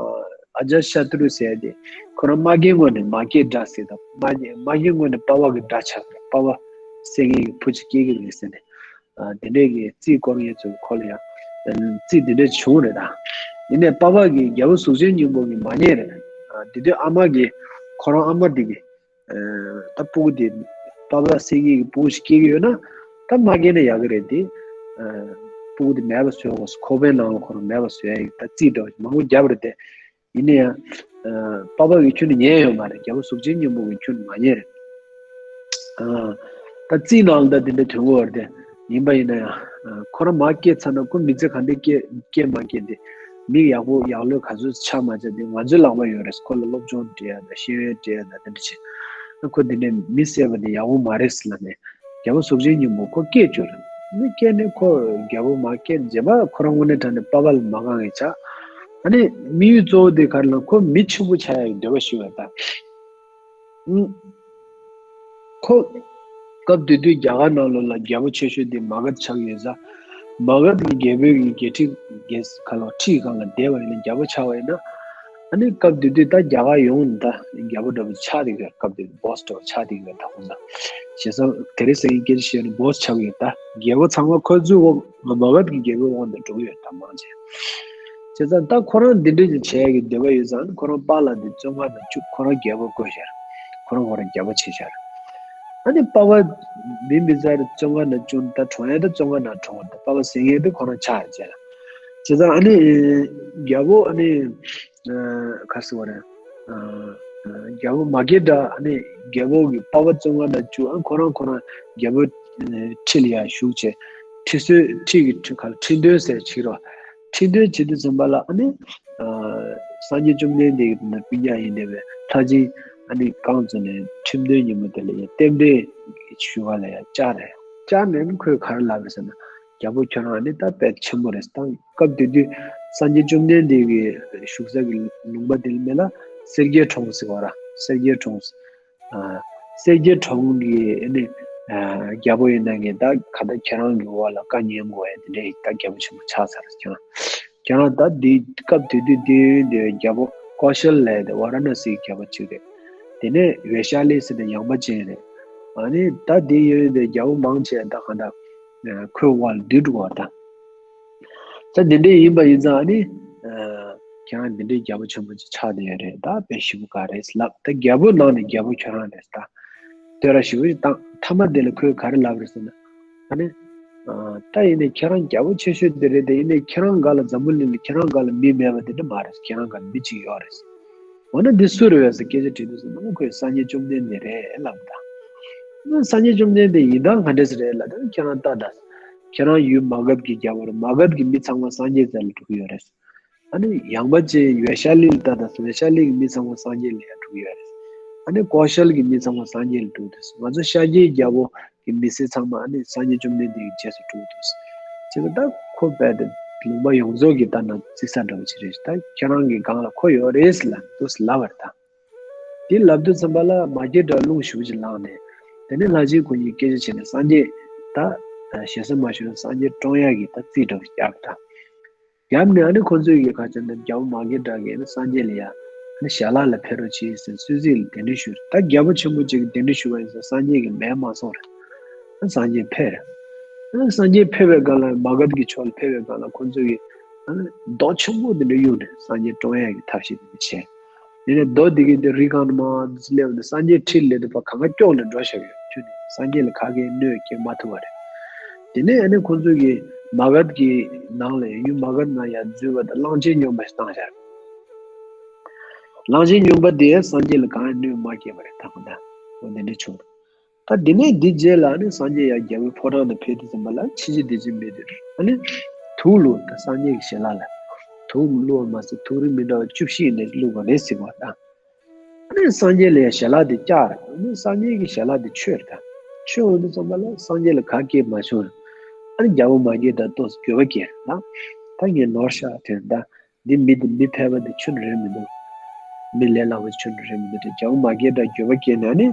ཨ་ཇ་ཤ་ཏྲུ་ཟེར་ཏེ་ཁོ་རང་མ་སྐྱེས་སྔོན་ནས་མ་སྐྱེས་དགྲ་ཟེར་དང་མ་སྐྱེས་མ་སྐྱེས་སྔོན་ནས་པ་ཕ་གི་དགྲ་ཆགས་པ་རེད། པ་ཕ་བསད་མཁན་གྱི་བུ་ཅིག་སྐྱེ་གི་རེད་ཟེར་ནས། ཨ་དེ་འདྲས་ཀྱི་རྩིས་བརྐོ་མཁན་ཚོ་ཁོ་ལ་ཡང་རྩིས་དེ་འདྲས་བྱུང་རེད་ད། ཡིན་ནའི་པ་ཕ་གི་རྒྱལ་པོ་གཟུགས་ཅན་སྙིང་པོ་གི་མ་ཉེས་རེད། ཨ་དེ་དུས་ཨ་མ་གི་ཁོ་རང་ཨ་མ་དེ་གི་ད་སྤུ་གུ་དེ་པ་ཕ་བསད་མཁན་གྱི་སྤུ་གུ་ཞིག་སྐྱེ་གི་ཡོད་ན་ད་མ་སྐྱེས་ན་ཡག་གི་རེད་དེ། སྤུ་གུ་དེ་མེད་པ་བཟོས་དགོས། ཁོག་པའི་ནང་ལ་ཁོ་རང་མེད་པ་བཟོས་ཡ་ཡིན། ད་རྩིས་འདྲ་བ་མང་པོ་བརྒྱབ་རེད་དེ། ཡིན་ན་ཡང་པ་ཕ་གི་ཁྱོན་ནས་ཉན་ཡོད་མ་རེད། རྒྱལ་པོ་གཟུགས་ཅན་སྙིང་པོ་གི་ཁྱོན་ནས་མ་ཉན་རེད། ད་རྩིས་ནང་ལ་ད་དེ་འདྲ་ཐོན་གྱི་ཡོད་རེད་དེ། ཡིན་པ་ཡིན་ན་ཡང་ཁོ་རང་མ་སྐྱེས་ཚར་ན་ཁོ་མི་ཚེ་ག་འདྲ་སྐྱེ་སྐྱེ་མ་སྐྱེ་དེ། མི་ཡག་པོ་ཡག་ལོས་ག་ཚོད་ཆགས་མ་ཆགས་དེ་ང་ཚོའི་ལག་པ་ཡོད་རེད། ཁོ་ལ་སློབ་སྦྱོང་སྤྲད་ཡ་དང་ཤེས་ཡོན་སྤྲད་ཡ་དང་དེ་འདྲ་བྱས། ཁོ་དེ་འདྲའི་མི་བསད་པ་དེ་ཡག་པོ་མ་རེད་ཟེར་ལབ་ནས་རྒྱལ་པོ་གཟུགས་ཅན་སྙིང་པོ་ཁོ་སྐྱེས་བཅུག་རེད། མི་སྐྱེས་ནས་ཁོ་རྒྱལ་པོ་མ་སྐྱེས་རྗེས་མ་ཁོ་རང་དངོས་གནས་དྲང་གནས་པ་ཕ་ལ་མ་དགའ་མཁན་ཆགས། ཨ་ནི་དམིགས་ཡུལ་གཙོ་བོ་དེ་ག་རེ་ལབ་ན་ཁོ་མི་ཆེན་པོ་ཆགས་ཡ་གི་འདོད་པ་ཞིག་ཡོད་ད། ཨུ། ཁོ། སྐབས་དེ་དུས་རྒྱ་གར་ནང་ལོགས་ལ་རྒྱལ་པོ་ཆེ་ཤོས་དེ་མ་ག་དྷ་ཆགས་ཡོད་ས། མ་ག་དྷ་གི་རྒྱལ་པོའི་གི་རྒྱལ་ཁྲི་རྒྱལ་ཁ་ལོ་ཁྲིའི་སྒང་ལ་བསྡད་པ་ཡིན་ན་རྒྱལ་པོ་ཆགས་པ་ཡིན་ན། ཨ་ནི་སྐབས་དེ་དུས་ད་རྒྱ་གར་ཡོངས་ནས་ད་རྒྱལ་པོ་འདྲ་པོ་ཆགས་བསྡད་ཡོད། སྐབས་དེ་དུས་བོ་སི་འདྲ་པོ་ཆགས་བསྡད་ཡོད་ད་ཁོང་ཚོ། བྱས་ཙང་དེ་རིང་སང་ཉིན་སྐད་ཆ་བཤད་ན་བོ་སི་ཆགས་ཡོད་ད། རྒྱལ་པོ་ཚང་མ་ཁོ་ཚོའི་འོག་མ་ག་དྷ་གི་རྒྱལ་པོའི་འོག་ནས་འགྲོ་གི་ཡོད་ད་མང་ཆེ། བྱས་ཙང་ད་ཁོ་རང་འདི་འདྲ་ཅིག་བྱེད་ཡ་གི་འདོད་པ་ཡོད་ཙང་ཁོ་རང་པཱ་ལགས་འདི་བཙོན་ཁང་ནང་བཅུག་ཁོ་རང་རྒྱལ་པོ་བསྐོས་ཤག་ཁོ་རང་ཁོ་རང་རྒྱལ་པོ་བྱས་ཤག་ཨ་ནི་པ་ཕ་བིམ་བི་ཛར་བཙོན་ཁང་ནང་བཅུག་ད་གྲོངས་ཡ་ད་བཙོན་ཁང་ནང་གྲོངས་ད་པ་ཕ་བསད་མཁན་དེ་ཁོ་རང་ཆགས་བྱས་ལ། བྱས་ཙང་ཨ་ནི་རྒྱལ་པོ་ཨ་ནི་ག་ཟེར་བ་རེད། རྒྱལ་པོ་མ་སྐྱེས་དགྲ་ཨ་ནི་རྒྱལ་པོ་གི་པ་ཕ་བཙུན་མ་དང་བཅུ་ཨ་ཁོ་རང་ཁོ་རང་རྒྱལ་པོ་ཁྲི་ལ་ཡར་བཞུགས་བྱས། ཁྲི་སྲོད་ཁྲི་གི་ཁྲི་ཁར་ཁྲི་འདོན་ཟེར་བྱེད་རོགས། ཁྲི་འདོན་བྱེད་དུས་ཙམ་པ་ལ་ཨ་ནི་སངས་རྒྱས་བཅོམ་ལྡན་འདས་ཀྱི་སྤུན་ཀྱག་ཡིན་བསྡད་པའི་ལྷ་སྦྱིན་ཨ་ནི་རྐང་བཙུགས་ནས་ཁྲིམས་དོན་ཉིན་མོ་དེ་ལ་ཡང་རྟེན་འབྲེལ་ཞུ་བ་ལ་ཡང་བཅར་རེད། བཅར་ནས་ཁོས་ག་རེ་ལབ་རེད་ཟེར་ན། རྒྱལ་པོ་ཁྱོད་རང་ནི་ད་དཔེ་ཆེན་པོ་རེད། ད་སྐབས་དེ་དུས་སངས་རྒྱས་བཅོམ་ལྡན་འདས་ཀྱི་བཞུགས་ས་གི་ལུང་པ་དེ་ལ་མེད་ལ་སེར་སྐྱའི་གྲོང་ཟེར་བ་ར། སེར་སྐྱའི་གྲོང་། ཨ། སེར་སྐྱའི་གྲོང་གི་ཨ་ནི་ཨ་རྒྱལ་པོ་ཡིན་ན་ངས་ད་ག་ད་ཁྱེད་རང་གི་འོག་ལ་བཀའ་ཉན་དགོས་ཡ་དེ་འདྲའི་ད་རྒྱལ་པོ་ཆེན་པོ་ཆགས་ཚར་ཀྱང་། ཁྱེད་རང་ད་འདི་སྐབས་དེ་དུས་དེ་ཡོན་དེ་རྒྱལ་པོ་ཀོ་ཤལ་ལ་དེ་ཝཱ་ར་ཎ་སིའི་རྒྱལ་པོ་གཅིག་རེད། དེ་ནས་ཝེ་ཤ་ལི་ཟེར་ནས་ཡངས་པ་ཅན་རེད། ཨ་ནི་ད་དེ་ཡོན་དེ་རྒྱལ་པོ་མང་ཆེ་ད་ག་ད་ཁོའི་འོག་ལ་སྡོད་འགྲོ་བ་དང་། ད་འདི་འདྲའི་ཡིན་པ་ཡིན་ཙང་ཨ་ནི་ཁྱེད་རང་འདི་འདྲའི་རྒྱལ་པོ་ཆེན་པོ་ཅིག་ཆགས་བསྡད་ཡོད་རེད། ད་དཔེ་ཞེ་པོ་དགའ་རེད་ལབ། ད་རྒྱལ་པོ་ནང་ནས་རྒྱལ་པོ་ཁྱོད་རང་རེད་ད། བསྟོད་ར་ཞེ་པོ་ཅིག་བཏང་། མཐའ་མ་དེ་ལ་ཁོས་ག་རེ་ལབ་རེད་ཟེར་ན། ཨ་ནི། ཨ། ད་ཡིན་ནའི་ཁྱེད་རང་རྒྱལ་པོ་ཆེ་ཤོས་དེ་རེད་དེ། ཡིན་ནའི་ཁྱེད་རང་སྒང་ལ་འཛམ་བུ་གླིང་ལ་ཁྱེད་རང་སྒང་ལ་མི་མེད་པ་དེ་འདྲ་མ་རེད། ཁྱེད་རང་སྒང་ལ་མི་གཅིག་ཡོད་རེད། འོ་ན་འདི་སུ་རེད་ཟེར་སྐད་ཆ་དྲིས་དུས་ཙམ་པ་ཁོས་སངས་རྒྱས་བཅོམ་ལྡན་འདས་རེད་ལབ་ད། སངས་རྒྱས་བཅོམ་ལྡན་འདས་ཡིན་སྟངས་ག་འདྲས་རེད་ལབ་ད། ཁྱེད་རང་ལྟ་ད། ཁྱེད་རང་ཡུལ་མ་གཏོགས་ཀྱི་རྒྱལ་པོ་རེད། མ་གཏོགས་ཀྱི་མི་ཚང་མ་སངས་རྒྱས་རྩ་ལ་འགྲོ་གི་ཡོད་རེད། ཨ་ནི་ཡངས་པ་ཅན་ཝེ་ཤ་ལི་ལ་ལྟ་ད། ཝེ་ཤ་ལི་གི་མི་ཚང་མ་སངས་རྒྱས་ལ་ཡང་འགྲོ་གི་ཡོད་རེད། ཨ་ནི་ཀོ་ཤལ་གྱི་མི་ཚང་མ་སངས་རྒྱས་ལ་འགྲོ་གི་འདུག་ང་ཚོ་ཤཱཀྱའི་རྒྱལ་པོ་གི་མི་སེར་ཚང་མ་ཨ་ནི་སངས་རྒྱས་བཅོམ་ལྡན་འདས་ཀྱི་རྗེས་སུ་འགྲོ་གི་འདུག་བྱས་ཙང་ད་ཁོ་རྦད་དེ་ལུང་པ་ཡོངས་རྫོགས་ཀྱི་ལྟ་ན་བརྩི་ས་འདྲ་བོ་ཅིག་རེད། ད་ཁྱེད་རང་གི་སྒང་ལ་ཁོ་ཡོད་རེད་ལབ་འདུག་ལབ་པ་རེད་ད། དེ་ལབ་དུས་ཙམ་པ་ལ་མ་སྐྱེས་དགྲ་རླུང་ཞེ་པོ་ཅིག་ལངས་ནས། དེ་ནས་ལྷ་སྦྱིན་ཁོ་གཉིས་སྐད་ཆ་བྱས་ནས་སངས་རྒྱས་ད་ཞེ་ས་མ་ཞུ་ན་སངས་རྒྱས་བཀྲོངས་ཡག་གི་ད་རྩིས་འདྲ་བོ་བརྒྱབ་ད། བརྒྱབ་ནས་ཨ་ནི་ཁོ་ཚོས་ཀྱི་ཁ་ཆེ་ནས་རྒྱལ་པོ་མ་སྐྱེས་དགྲ་གིས་ཨ་ནི་སངས་རྒྱས་ལ་ཡ་ཨ་ནི་ཞལ་ལག་ལ་ཕེབས་རོགས་བྱེད་ཟེར་གསོལ་ཚིགས་ལ་གདན་འདྲེན་ཞུས། ད་རྒྱལ་པོ་ཆེན་པོ་ཅིག་གིས་གདན་འདྲེན་ཞུ་བ་ཡིན་ཙང་སངས་རྒྱས་ཀྱིས་མེད་མ་གསུངས་རེད། ཨ་ནི་སངས་རྒྱས་ཕེབས་རེད། ཨ་ནི་སངས་རྒྱས་ཕེབས་པའི་སྒང་ལ་མ་ག་དྷ་གི་ཕྱོགས་ལ་ཕེབས་པའི་སྒང་ལ་ཁོ་ཚོས་ཀྱི་ཨ་ནི་རྡོ་ཆེན་པོ་དེ་འདྲ་གཡུགས་ནས་སངས་རྒྱས་བཀྲོངས་ཡག་གི་ཐབས་ཤེས་དེ་འདྲ་བྱས། དེ་ནས་རྡོ་དེ་གི་དེ་རི་སྒང་ནས་མར་འདི་སླེབས་ནས་སངས་རྒྱས་ཁྲིར་སླེབས་དུས་ཕར་གངྒཱ་ཀྱོག་ནས་འགྲོ་བཞག་ཡོད། ཁྱོད་ནི་སངས་རྒྱས་ལ་ག་གེ་གནོད་སྐྱེལ་མ་ཐུབ་པ་རེད། དེ་ནས་ཨ་ནི་ཁོ་ཚོས་ཀྱི་མ་ག་དྷ་གི་ནང་ལ་ཡུལ་མ་ག་དྷ་ནང་ཡར་འཛུལ་བ་དང་གླང་ཆེན་སྨྱོན་པ་ཞིག་བཏང་བཞག་གླང་ཆེན་སྨྱོན་པ་དེས་སངས་རྒྱས་ལ་གང་ཡང་གནོད་མ་སྐྱེལ་བ་རེད། ད་ཁོ་ན་འོ་དེ་འདྲ་བྱུང་། ད་དེ་ནས་འདི་རྗེས་ལ་ནི་སངས་རྒྱས་ཡར་རྒྱལ་པོའི་ཕོ་བྲང་དུ་ཕེབས་དུས་ཙམ་པ་ལ་ཕྱིན་ཅི་ལྡོག་ཅི་མེད་དུས་ཨ་ནི་དུག་བླུགས། ད་སངས་རྒྱས་ཀྱི་ཞལ་ལག་ལ་དུག་བླུགས་པ་མ་ཟད་ཐུགས་རིགས་མི་འདྲ་བ་བཅུ་བཞི་ཡིན་ནས་བླུགས་པ་རེད་ཟེར་བ་དང་། ཨ་ནི་སངས་རྒྱས་ལ་ཡང་ཞལ་ལག་དེ་བཀྱག་རེད། ཨ་ནི་སངས་རྒྱས་ཀྱི་ཞལ་ལག་དེ་ཆོད་རེད། ད་ཆོད་འོང་དུས་ཙམ་པ་ལ་སངས་རྒྱས་ལ་ག་གེ་མ་བྱུང་རེད། ཨ་ནི་རྒྱལ་པོ་མ་སྐྱེས་དགྲ་ཏོག་ཙམ་འགྱོད་པ་སྐྱེས་རེད། ད་ད་ངས་ནོར་ཤག་དྲན་ད། འདི་མི་འདི་མི་ཕལ་པ་འདི་ཁྱོན་ནས་རེད་མི་འདུག་མི་ལས་སླ་པོ་ཁྱོན་ནས་རེད་མི་འདུག་དེ་རྒྱལ་པོ་མ་སྐྱེས་དགྲ་འགྱོད་པ་སྐྱེས་ནས་ཨ་ནི་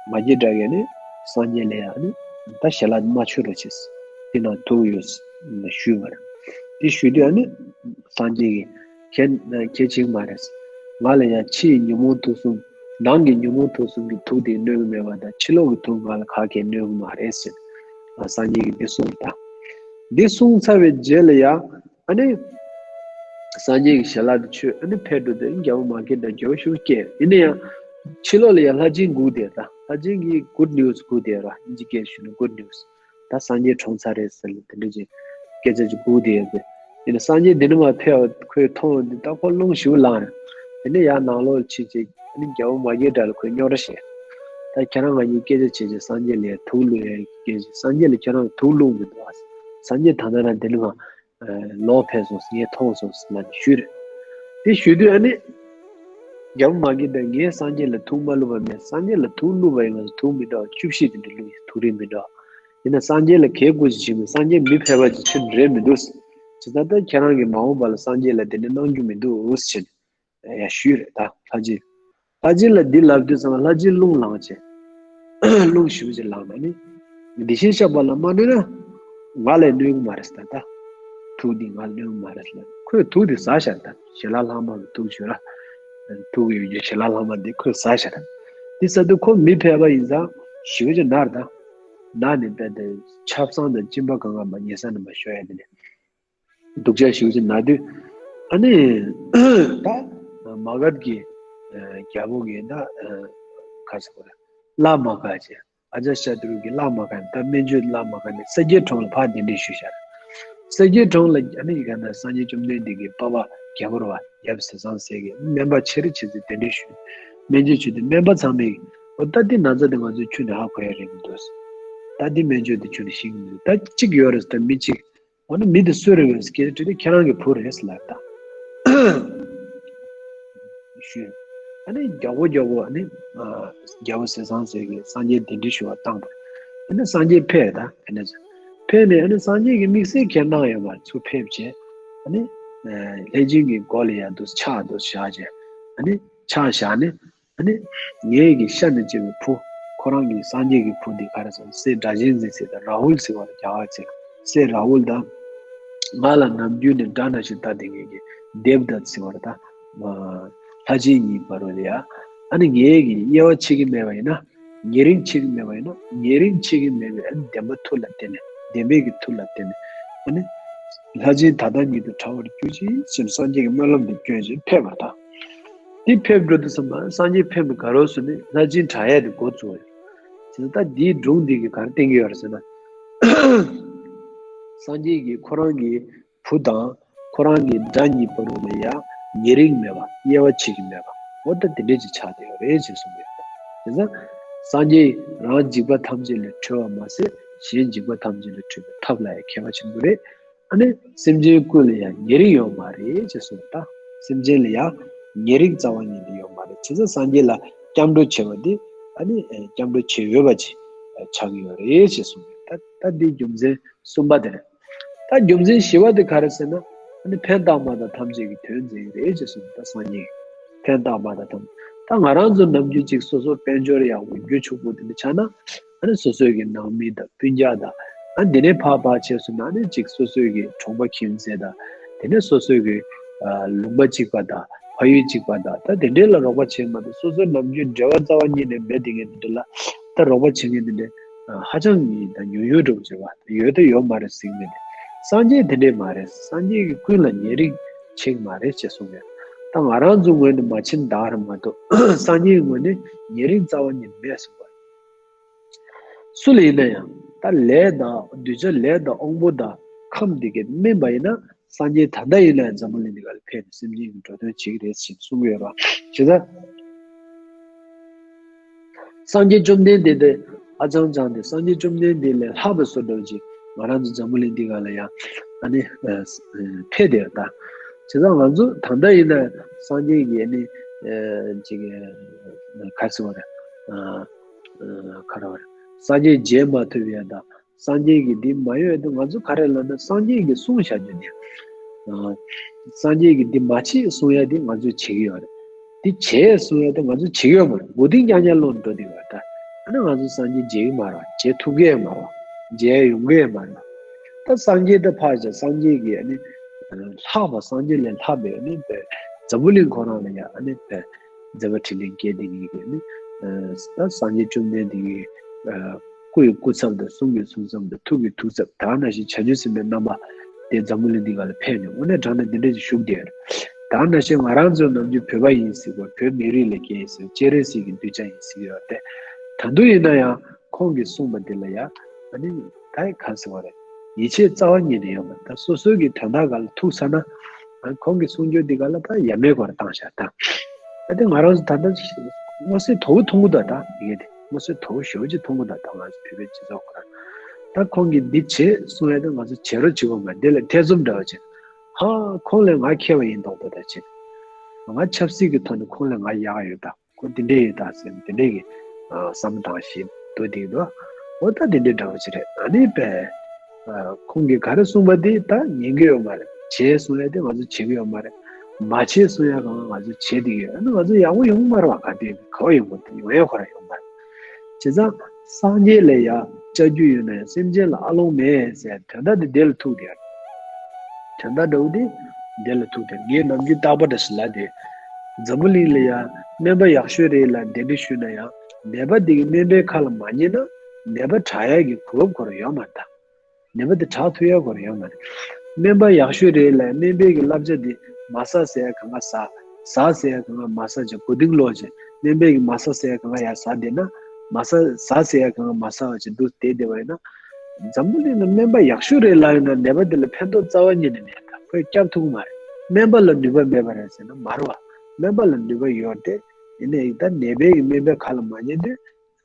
མ་སྐྱེས་དགྲ་གིས་ནི་སངས་རྒྱས་ལ་ཡང་ནི་ད་ཞལ་ལག་མ་མཆོད་རོགས་བྱེད། འདི་ནང་དུག་ཡོད་ཞུས་པ་རེད། དེ་ཞུས་དུས་ཨ་ནི་སངས་རྒྱས་ཀྱིས་ཁྱེད་ཁྱེད་ཅིག་མ་རེད། ང་ལ་ཡང་ཕྱི་ཡི་ཉོན་མོངས་དུག་གསུམ་ནང་གི་ཉོན་མོངས་དུག་གསུམ་གྱི་དུག་དེ་གནོད་གི་མེད་པ་དང་ཕྱི་ལོགས་ཀྱི་དུག་ང་ལ་ག་གེ་གནོད་གི་མ་རེད་ཟེར། སངས་རྒྱས་ཀྱིས་འདི་གསུངས་ད། འདི་གསུངས་ཚར་བའི་རྗེས་ལ་ཡང་། ཨ་ནི། སངས་རྒྱས་ཀྱི་ཞལ་ལག་དེ་མཆོད་ཨ་ནི་ཕེབས་འགྲོ་དུས་རྒྱལ་པོ་མ་སྐྱེས་དགྲ་འགྱོད་པ་ཤུགས་སྐྱེས། ཡིན་ན་ཡང་། ཕྱི་ལོགས་ལ་ཡང་ལྷ་སྦྱིན་སྒུག་བསྡད་ད། ལྷ་སྦྱིན་གྱིས་good news སྒུག་བསྡད་ར། དབྱིན་ཇི་སྐད་ཞུ་ན་good news། ད་སངས་རྒྱས་གྲོངས་ཚར་རེད་ཟེར་ལ་དེ་འདྲ་ཅིག་སྐད་ཆ་ཅིག་སྒུག་བསྡད་ཡོད་པས། ཡིན་ན་སངས་རྒྱས་འདི་ནས་མར་ཕེབས་པ་ཁོས་མཐོང་ཡོང་དུས་ད་ཁོ་རླུང་ཞེ་པོ་ལངས་རེད། དེ་ནས་ཡར་ནང་ལོགས་ལ་ཕྱིན་བྱས་ཨ་ནི་རྒྱལ་པོ་མ་སྐྱེས་དགྲ་ལ་ཁོས་རྙོག་དྲ་བཤད། ད་ཁྱེད་རང་ང་གཉིས་སྐད་ཆ་བྱས་བྱས་སངས་རྒྱས་ལ་ཡང་དུག་བླུགས་ཡ་གི་སྐད་ཆ། སངས་རྒྱས་ལ་ཁྱེད་རང་དུག་བླུགས་མི་འདུག་ཨ། སངས་རྒྱས་ད་ལྟ་རང་འདི་ནས་མར། ལོག་ཕེབས་སོང་ངས་མཐོང་སོང་ཟེར་ལབ་ནས་ཞུས་རེད། དེ་ཞུས་དུས་ཨ་ནི། རྒྱལ་པོ་མ་སྐྱེས་དགྲས་ངས་སངས་རྒྱས་ལ་དུག་མ་བླུགས་པ་མེད། སངས་རྒྱས་ལ་དུག་བླུགས་པ་ཡིན་ན་དུག་མི་འདྲ་བ་བཅུ་བཞི་དེ་འདྲ་བླུགས་ཡིན། དུག་རིགས་མི་འདྲ་བ། ཡིན་ན་སངས་རྒྱས་ལ་གལ་དགོས་ཅིག་བྱེད་མི་སངས་རྒྱས་མི་ཕལ་པ་ཅིག་ཁྱོན་རེད་མི་འདུག་ཟེར། ད་ལྟ་ཁྱེད་རང་གིས་མ་འོངས་པ་ལ་སངས་རྒྱས་ལ་དེ་འདྲ་གནང་རྒྱུ་མི་འདུག་ཟེར་ནས། ཡ་ཞུས་རེད་ད་ལྷ་སྦྱིན། ལྷ་སྦྱིན་ལ་འདི་ལབ་དུས་ཙམ་ལ་ལྷ་སྦྱིན་རླུང་ལངས་བྱས། རླུང་ཞེ་པོ་ཅིག་ལངས་ནས་ནི། དེ་བཞིན་གཤེགས་པ་ལ་མ་གནོད་ན། ང་ལ་གནོད་ཀྱི་མ་རེད་ཟེར་ད། དུག་འདི་ང་ལ་གནོད་ཀྱི་མ་རེད་ཟེར། ཁོས་དུག་དེ་ཟ་བཞག་ད། ཞལ་ལག་ལྷག་མ་གི་དུག་བྱོས་ར། དུག་གི་ཡོད་རྒྱུ་ཞལ་ལག་ལྷག་མ་འདི་ཁོས་ཟ་བཞག་ད། འདི་ཟ་དུས་ཁོ་མི་ཕལ་པ་ཡིན་ཙང་ཞེ་པོ་ཅིག་ན་རེད་ད། ན་ནས་རྦད་དེ་ཆབ་གསང་དང་གཅིན་པ་གང་ག་མ་ཉལ་ས་ནས་མ་ཤོར་ཡ་དེ་ནས། སྡུག་ཅག་ཞེ་པོ་ཅིག་ན་དུས། ཨ་ནི། ད། མ་ག་དྷ་གི། རྒྱལ་པོ་གི་ད། ག་ཟེར་དགོས་རེད། བླ་མ་ག་ཅེ། ཨ་ཇ་ཤ་ཏྲུ་གི་བླ་མ་ག་ད་སྨན་བཅོས་བླ་མ་ག་ནས་སེར་སྐྱའི་གྲོང་ལ་ཕར་གདན་འདྲེན་ཞུས་ཤག་སེར་སྐྱའི་གྲོང་ལ་ཨ་ནི་ག་ད་སངས་རྒྱས་བཅོམ་ལྡན་འདས་ཀྱི་པ་ཕ་རྒྱལ་པོ་རེད་བ། ཡབ་ཟས་གཙང་སྲས་ཀྱི་སྨན་པ་ཆེ་རུ་ཆེ་ཚུལ་གདན་འདྲེན་ཞུས། སྨན་བཅོས་བྱེད་དུས་སྨན་པ་ཚང་མས་འོ་ད་འདི་ན་ཚ་དེ་ང་ཚོས་ཁྱོན་ནས་ཧ་གོ་ཡ་རེད་མི་འདུག་ད་འདི་སྨན་བཅོས་དེ་ཁྱོན་ནས་ཤེས་ཀྱི་མི་འདུག་ད་གཅིག་ཡོད་རེད་ཟེར། ད་མི་གཅིག་འོ་ན་མི་དེ་སུ་རེད་བས་སྐད་ཆ་དྲིས་ཏེ་ཁྱེད་རང་གི་བུ་རེད་ཟེར་ལབ་ད། ཞུས། ཨ་ནི་རྒྱལ་པོ་རྒྱལ་པོ་ཨ་ནི་ཨ་རྒྱལ་པོ་ཟས་གཙང་སྲས་ཀྱིས་སངས་རྒྱས་གདན་འདྲེན་ཞུ་བར་བཏང་པ། ཨ་ནི་སངས་རྒྱས་ཕེབས་ད་ཨ་ནི་ཕེབས་ནས་ཨ་ནི་སངས་རྒྱས་ཀྱི་དམིགས་བསལ་ཁས་གནང་ཡོད་མ་རེད། ཚུར་ཕེབས་བྱས་ཨ་ནི་ལྷས་སྦྱིན་གྱི་མགོ་ལ་ཡར་འདུག་ཕྱག་འདུག་བཞག་བྱས་ཨ་ནི་ཕྱག་བཞག་ནས། ཨ་ནི་ངའི་གི་ཤ་ནས་སྐྱེས་པའི་བུ། ཁོ་རང་གི་སངས་རྒྱས་ཀྱི་བུ་འདི་ག་རེ་ཟེར། སྲས་སྒྲ་གཅན་འཛིན་ཟེར་དང་རཱ་ཧུལ་ཟེར་བ་རྒྱ་གར་ཚིག་སྲས་རཱ་ཧུལ་དང་། ང་ལ་ནམ་རྒྱུན་ནས་སྒྲ་ནང་བཞིན་ལྟ་བསྡད་མཁན་གྱི་དེབ་དང་ཟེར་བ་དང་། ལྷ་སྦྱིན་གཉིས་བར་དུ་ལ་ཡ། ཨ་ནི་ངའི་གི་དབྱེ་བ་ཕྱེ་གི་མེད་པ་ཡིན་ན། ཉེ་རིང་ཕྱེ་གི་མེད་པ་ཡིན་ན། ཉེ་རིང་ཕྱེ་གི་མེད་པའི་ཨ་ནི་བདེན་པ་མཐུ་ལ་བརྟེན་ནས་བདེན་པའི་གི་མཐུ་ལ་བརྟེན་ནས་ཨ་ནི། ལྷ་སྦྱིན་ད་ལྟ་ཉིད་དུ་བྲལ་བར་གྱུར་ཅིག་ཅེས་སངས་རྒྱས་ཀྱི་སྨོན་ལམ་འདི་བསྐྱོན་ཅིང་ཕེབས་པར་གདའ། འདི་ཕེབས་འགྲོ་དུས་ཙམ་པ་སངས་རྒྱས་ཕེབས་པའི་སྐབས་སུ་ནི་ལྷ་སྦྱིན་དྲག་ཡས་དེ་འགོ་བཙུགས་ཡོད། དེ་ད་འདིའི་སྒྲུང་འདི་གིས་ག་རེ་བསྟན་གྱི་ཡོད་རེད་ཟེར་ན། སངས་རྒྱས་ཀྱིས་ཁོ་རང་གི་བུ་དང་ཁོ་རང་གི་དགྲ་གཉིས་བར་དུ་ལ་ཡང་ཉེ་རིང་མེད་པ་དབྱེ་བ་ཕྱེ་གི་མེད་པ་འོ་ད་དེ་འདྲས་ཅིག་ཆགས་བསྡད་ཡོད་རེད་ཅེས་གསུངས་ཡོད། དེ་ཙང་སངས་རྒྱས་རང་འཇིགས་པ་ཐམས་ཅད་ལས་གྲོལ་བ་མ་ཟད་གཞན་འཇིགས་པ་ཐམས་ཅད་ལས་གྲོལ་བའི་ཐབས་ལ་ཡང་མཁས་པ་ཆེན་པོ་རེད། ཨ་ནི་སེམས་ཅན་ཀུན་ལ་ཡང་ཉེ་རིང་ཡོད་མ་རེད་ཅེས་གསུངས་ད། སེམས་ཅན་ལ་ཡང་ཉེ་རིང་རྩ་བ་ཉིད་ནས་ཡོད་མ་རེད། བྱས་ཙང་སངས་རྒྱས་ལ་སྐྱབས་འགྲོ་བྱེད་པ་འདི་ཨ་ནི་སྐྱབས་འགྲོ་བྱེད་འོས་པ་ཅིག་ཆགས་ཀྱི་ཡོད་རེད་ཅེས་གསུངས་ད། ད་འདི་རྒྱུ་མཚན་གསུམ་པ་དེ་རེད། ད་རྒྱུ་མཚན་བཞི་པ་དེ་ག་རེ་ཟེར་ན། ཨ་ནི་ཕན་བཏགས་པ་དང་ཐམས་ཅད་ཀྱི་དོན་མཛད་ཀྱི་རེད་ཅེས་གསུངས་ད། སངས་རྒྱས་ཀྱིས་ཕན་བཏགས་པ་དང་ཐམས་ད་ང་རང་ཚོ་ནམ་རྒྱུན་ཅིག་སོ་སོ་དཔལ་འབྱོར་ཡག་པོ་རྒྱུ་ཕྱུག་པོ་དེ་འདྲ་ཆགས་ན། ཨ་ནི་སོ་སོའི་གི་ནང་མི་དང་སྤུན་ཀྱག་དང་། ཨ་འདི་ནས་ཕར་ཕར་ཕྱིན་སོང་ན་ཨ་ནི་ཅིག་སོ་སོའི་གི་གྲོང་པ་ཁྱིམ་མཚེས་དང་། དེ་ནས་སོ་སོའི་གི་ལུང་པ་གཅིག་པ་དང་ཕ་ཡུལ་གཅིག་པ་དང་ད་དེ་འདྲས་ལ་རོགས་པ་བྱེད་མ་ཐུབ། སོ་སོའི་ནམ་རྒྱུན་འབྲེལ་བ་རྩ་བ་ཉིད་ནས་མེད་དེ་ངས་འདི་འདྲ་ལ་ད་རོགས་པ་བྱེད་མཁན་འདི་འདྲས་ཧ་ཅང་གི་ད་ཉུང་ཉུང་འགྲོ་བྱེད་པ་ཡོད་ད་ཡོད་མ་རེད་ཟེར་མཁན་དེ། སངས་རྒྱས་དེ་འདྲས་མ་རེད། སངས་རྒྱས་ཀྱི་ཀུན་ལ་ཉེ་རིང་ཕྱེ་གི་མ་རེད་ཅེས་གསུངས་ཡོད། ད་ང་རང་ཚོའི་ངོས་ནས་མ་ཕྱིན་བདག་རེད་མ་གཏོགས་སངས་རྒྱས་ཀྱི་ངོས་ནས་ཉེ་རིང་རྩ་བ་ཉིད་མེད་གསུངས་པ་རེད། སུ་ལ་ཡིན་ན་ཡང་ད་ལས་དང་གདུལ་བྱ་ལས་དང་དབང་པོ་དང་ཁམས་འདི་གས་དམན་པ་ཡིན་ན་སངས་རྒྱས་ད་ལྟ་ཡིན་ན་ཡང་འཛམ་བུ་གླིང་འདི་ག་ལ་ཕེབས་ནས་སེམས་ཅན་གྱི་འགྲོ་དོན་བྱེད་ཀྱི་རེད་ཅེས་གསུངས་ཡོད་པ་བྱས་ཙང་། སངས་རྒྱས་བཅོམ་ལྡན་འདས་དེ་ཧ་ཅང་ཅང་དེ་སངས་རྒྱས་བཅོམ་ལྡན་འདས་ལས་ལྷག་པའི་བཟོ་འདྲ་ཅིག་ང་རང་ཚོ་འཛམ་བུ་གླིང་འདི་ག་ལ་ཡང་ཨ་ནི་ཕེབས་བསྡད་ཡོད་ད། བྱས་ཙང་ང་ཚོ་ད་ལྟ་ཡིན་ན་སངས་རྒྱས་ཀྱི་ཨ་ནི་ཅིག་ག་རེ་ཟེར་བ་རེད། ག་རེ་བ་རེད། སངས་རྒྱས་མཇལ་མ་ཐུབ་ཡ་དང་སངས་རྒྱས་ཀྱིས་འདི་མ་ཡོད་དུས་ང་ཚོ་ག་རེ་ལབ་ན་སངས་རྒྱས་ཀྱིས་གསུངས་བཞག་རྒྱུ་ནི། སངས་རྒྱས་ཀྱིས་འདི་མ་བྱེད་གསུང་ཡ་དེ་ང་ཚོས་བྱེད་ཀྱི་ཡོད་རེད། འདི་བྱེད་གསུང་ཡ་དེ་ང་ཚོས་བྱེད་ཀྱི་ཡོད་མ་རེད། མགོ་རྟིང་རྐྱང་རྐྱང་སློག་འགྲོ་དེ་ཡོད་ད། ཨ་ནི་ང་ཚོ་སངས་རྒྱས་མཇལ་གྱི་མ་རེད། མཇལ་ཐུབ་ཀྱི་ཡོད་མ་རེད། མཇལ་ཡ་ཡོང་གི་ཡོད་མ་རེད། ད་སངས་རྒྱས་ད་ཕར་བཞག་སངས་རྒྱས་ཀྱིས་ཨ་ནི་ལྷག་པ་སངས་རྒྱས་ལས་ལྷག་པའི་ཨ་ནི་འཛམ་བུ་གླིང་ཁོ་རང་ལ་ཡ་ཨ་ནི། མཛད་པ་འཕྲིན་ལས་སྐྱེས་དེ་ཉིད་ཀྱིས་ནི། ད་སངས་རྒྱས་བཅོམ་ལྡན་འདས་ཀྱི་སྐུ་ཡི་སྐུ་ཚབ་དང་གསུང་གི་གསུང་ཚབ་དང་ཐུགས་ཀྱི་ཐུགས་ཚབ་ད་ནང་བཞིན་བྱང་ཆུབ་སེམས་དཔའི་རྣམ་པ་དེ་འཛམ་བུ་གླིང་འདི་ག་ལ་ཕེབས་ནས་དངོས་གནས་དྲང་གནས་འདི་འདྲ་ཞིག་བཞུགས་བསྡད་ཡོད། ད་ནང་བཞིན་ང་རང་ཚོ་ནམ་རྒྱུན་བོད་པ་ཡིན་ཟེར་བ་བོད་མི་རིགས་ལ་སྐྱེས་ཟེར་སྤྱན་རས་གཟིགས་ཀྱི་གདུལ་བྱ་ཡིན་ཟེར་ཡོད་དེ། ད་དུང་ཡིན་ན་ཡང་ཁོང་གིས་གསུངས་པ་འདི་ལ་ཡང་ཨ་ནི་ད་ག་ཟེར་བ་རེད། ཡིད་ཆེས་རྩ་བ་ཉིད་ནས་ཡོད་མ་རེད། ད་སོ་སོའི་གི་དོན་དག་ག་ལ་ཐུག་ཚར་ན། ཨ་ཁོང་གི་གསུང་རྒྱུ་འདི་ག་ལ་ད་ཡ་མེད་སྐོར་བཏང་བཞག་ད། ད་དེ་ང་རང་ཚོ་ད་ལྟ་མངོན་གསལ་དོད་པོ་མཐོང་གི་འདུག་ད་ཡིན་གྱི་དེ་མངོན་གསལ་དོད་པོ་ཞེ་པོ་ཅིག་མཐོང་གི་འདུག་ད་ང་ཚོ་བོད་པའི་སྤྱི་ཚོགས་ཁོ་རང་། ད་ཁོང་གིས་འདི་བྱེད་གསུང་ཡ་ད་ང་ཚོ་བྱེད་རོགས་བྱེད་དགོས་མ་འདི་ལ་ཐེ་ཚོམ་འདྲ་བ་བྱེད། ཧ་ཁོང་ལས་ང་མཁས་པ་ཡིན་མདོག་མདོག་ད་བྱེད། ང་ཆབ་སྲིད་ཀྱི་ཐོག་ནས་ཁོང་ལས་ང་ཡག་ཡོད་ད། ཁོ་དེ་འདྲས་ཡོད་ད་ཟེར་དེ་འདྲས་ཀྱི་བསམ་བློ་བཏང་བཞིན་དུ་དེ་འདུག་འོ་ད་དེ་འདྲས་འདྲ་བོ་ཅིག་རེད། ཨ་ནི་པས་ཁོང་གིས་ག་རེ་གསུངས་པ་དེ་ད་ཉན་གི་ཡོད་མ་རེད། བྱེད་གསུང་ཡ་དེ་ང་ཚོ་བྱེད་གི་ཡོད་མ་རེད། མ་བྱེད་གསུང་ཡ་གང་ང་ཚོ་བྱེད་དེ་ཡོད། ཨ་ནི་ང་ཚོ་ཡག་པོ་ཡོང་མ་རེད་བ། ག་དེ་ག་བ་ཡོང་གི་ཡོང་ཡ་ཁོ་ར་ཡོང་མ་རེད། བྱས་ཙང་སངས་རྒྱས་ལ་ཡ་བཅར་རྒྱུ་ཡོད་ན་ཡང་སེམས་ཅན་ལ་ཨ་ལོང་མེད་ཟེར་དོན་དག་དེ་དེ་ལ་ཐུག་དེ་ཡ། དོན་དག་འདྲ་བོ་དེ་འདི་ལ་ཐུག་དེ་ངས་ནམ་རྒྱུན་རྟག་པར་འདྲ་ཞིག་ལབ་དེ། འཛམ་བུ་གླིང་ལ་ཡ་སྨན་པ་ཡག་ཤོས་རེད་ལ་གདན་འདྲེན་ཞུས་ན་ཡང་ནད་པ་དེ་གི་སྨན་པའི་ཁ་ལ་མ་ཉན་ན་ནད་པ་དྲག་ཡག་གི་གོ་སྐབས་ཁོ་རང་ཡོད་མ་རེད་ད། ནད་པ་དེ་དྲག་ཐུབ་ཡག་ཁོ་རང་ཡོད་མ་རེད། སྨན་པ་ཡག་ཤོས་རེད་ལ་སྨན་པའི་གི་བསླབ་བྱ་དེ་མ་ཟ་ཟེར་ཡག་གང་ག་ཟ། ཟ་ཟེར་ཡག་གང་ག་མ་ཟ་བྱས་མགོ་རྟིང་སློག་བྱས་སྨན་པའི་གི་མ་ཟ་ཟེར་ཡག་གང་ག་ཡར་ཟ་བསྡད་ན། མ་ཟ་ཟ་ཟེར་ཡག་གང་ག་མ་ཟ་བ་བྱས་འདུག་བསྡད་བསྡད་པ་ཡིན་ན། འཛམ་བུ་གླིང་ལ་སྨན་པ་ཡག་ཤོས་རེད་ལབ་ཡོད་ན་ནད་པ་དེ་ལ་ཕན་ཐོགས་རྩ་བ་ཉིད་ནས་མེད་ད། ཁོས་སྐྱོབ་ཐུབ་ཀྱི་མ་རེད། སྨན་པ་ལ་ནུས་པ་མེད་པ་རེད་ཟེར་ན་མ་རེད་བ། སྨན་པ་ལ་ནུས་པ་ཡོད་དེ། ཡིན་ནའི་ད་ནད་པའི་གི་སྨན་པའི་ཁ་ལ་མ་ཉན་དུས།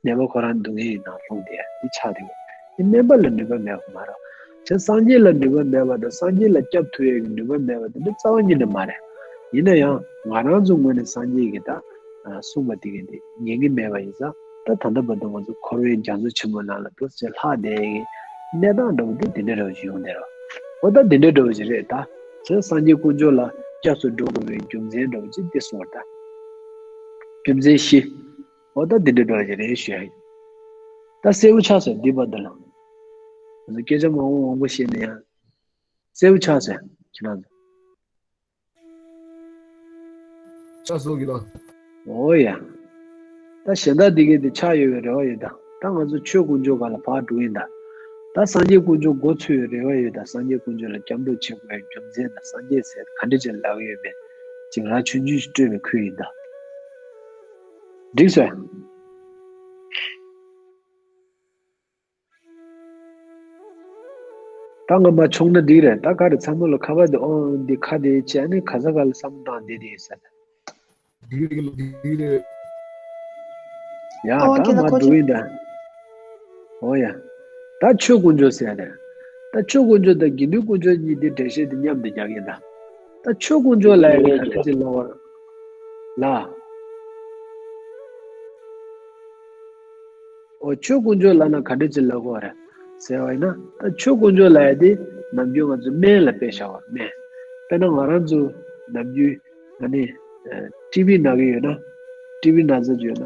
ནད་པ་ཁོ་རང་སྡུག་བསྔལ་ཡི་ནང་ལྷུང་བསྡད་ཡ་འདི་ཆགས་བསྡད་ཡོད། འདི་སྨན་པ་ལ་ནུས་པ་མེད་པ་མ་རེད། བྱས་སངས་རྒྱས་ལ་ནུས་པ་མེད་པ་དང་སངས་རྒྱས་ལ་སྐྱབས་ཐུབ་ཡ་གི་ནུས་པ་མེད་པ་དེ་འདྲ་རྩ་བ་ཉིད་ནས་མ་རེད། ཡིན་ན་ཡང་ང་རང་ཚོ་ངོས་ནས་སངས་རྒྱས་ཀྱིས་ད་གསུངས་པ་དེ་གི་འདི་ཉན་གི་མེད་པ་ཡིན་ཙང་། ད་ད་ལྟ་བར་དུ་ང་ཚོ་འཁོར་བའི་རྒྱ་མཚོ་ཆེན་པོ་ནང་ལ་འདུག་སེ་ལྷག་བསྡད་ཡ་གི་གནས་སྟངས་འདྲ་བོ་འདི་དེ་འདྲ་འདྲ་བོ་ཞིག་ཡོང་བསྡད་རེད། འོ་ད་དེ་འདྲ་འདྲ་བོ་ཞིག་རེད་ད། བྱས་སངས་རྒྱས་དཀོན་མཆོག་ལ་སྐྱབས་སུ་འགྲོ་དགོས་པའི་རྒྱུ་མཚན་འདྲ་བོ་ཅིག་འདི་གསུངས་པ་རེད་ད། རྒྱུ་མཚན་བཞི། འོ་ད་འདི་འདྲ་འདྲ་བ་ཞིག་རེད་ཞུ་ཡ་ཡིན། ད་གསལ་པོ་ཆགས་སོང་འདི་བར་དུ་ལ། ང་ཚོ་སྐད་ཆ་མང་པོ་མང་པོ་བཤད་ན་ཡང་། གསལ་པོ་ཆགས་སོང་ཁྱེད་རང་ཚོ། ཆགས་སོང་གི་ལ། འོ་ཡ། ད་གཞན་དག་འདི་གའི་དེ་ཆགས་ཡོད་པའི་རེ་བ་ཡོད་ད། ད་ང་ཚོ་ཆོས་དཀོན་མཆོག་སྒང་ལ་ཕར་འགྲོ་གི་ཡིན་ད། ད་སངས་རྒྱས་དཀོན་མཆོག་མགོ་ཚོས་པའི་རེ་བ་ཡོད་ད། སངས་རྒྱས་དཀོན་མཆོག་ལ་སྐྱབས་འགྲོ་བྱེད་དགོས་པའི་རྒྱུ་མཚན་དང་སངས་རྒྱས་ཟེར་ག་འདྲ་ཅིག་ལབ་ཀྱི་ཡོད་མེད་ཅིག་རང་ཆུང་ཆུང་ཞིག་སྤྲོད་པའི་ཁུལ་ཡིན་ད། འགྲིག་སོང་། ད་ང་མ་ཆུང་ན་འགྲིག་རེད། ད་ག་རེ་ཚང་མ་ལ་ཁ་པར་དེ་ཨོ་འདི་ཁ་དེ་བྱས་ནས་ག་ས་ག་ལ་བསམ་བློ་བཏང་བསྡད་དེ་ཡིན་ཟེར། འགྲིག་རེད་འགྲིག་རེད། ཡ་ཨོ་ད་ཁྱེད་ལ་མ་ཁོ་འགྲོ་ཆུང་ཡིན་ད། ཨོ་ཡ། ད་ཆོས་དཀོན་མཆོག་ཟེར་རེད། ད་ཆོས་དཀོན་མཆོག་དང་དགེ་འདུན་དཀོན་མཆོག་གཉིས་དེ་འགྲེལ་བཤད་དེ་མཉམ་དུ་རྒྱག་གི་ཡིན་ད། ད་ཆོས་དཀོན་མཆོག་ལབ་ཡ་དེ་ག་འདྲ་ཅིག་ལབ་པ་ལ། ཨོ་ཆོས་དཀོན་མཆོག་ལབ་ན་ག་འདྲ་ཅིག་ལབ་དགོས་རེད་ཟེར་བ་ཡིན་ན། ད་ཆོས་དཀོན་མཆོག་ལབ་ཡ་དེ་ནམ་རྒྱུན་ང་ཚོ་སྨན་ལ་དཔེ་བཞག་པ་སྨན། དཔེར་ན་ང་རང་ཚོ་ནམ་རྒྱུན་ཨ་ནི་ཊི་བི་ན་གི་ཡོད་ན། ཊི་བི་ན་ཚ་ཅིག་ཡོད་ན།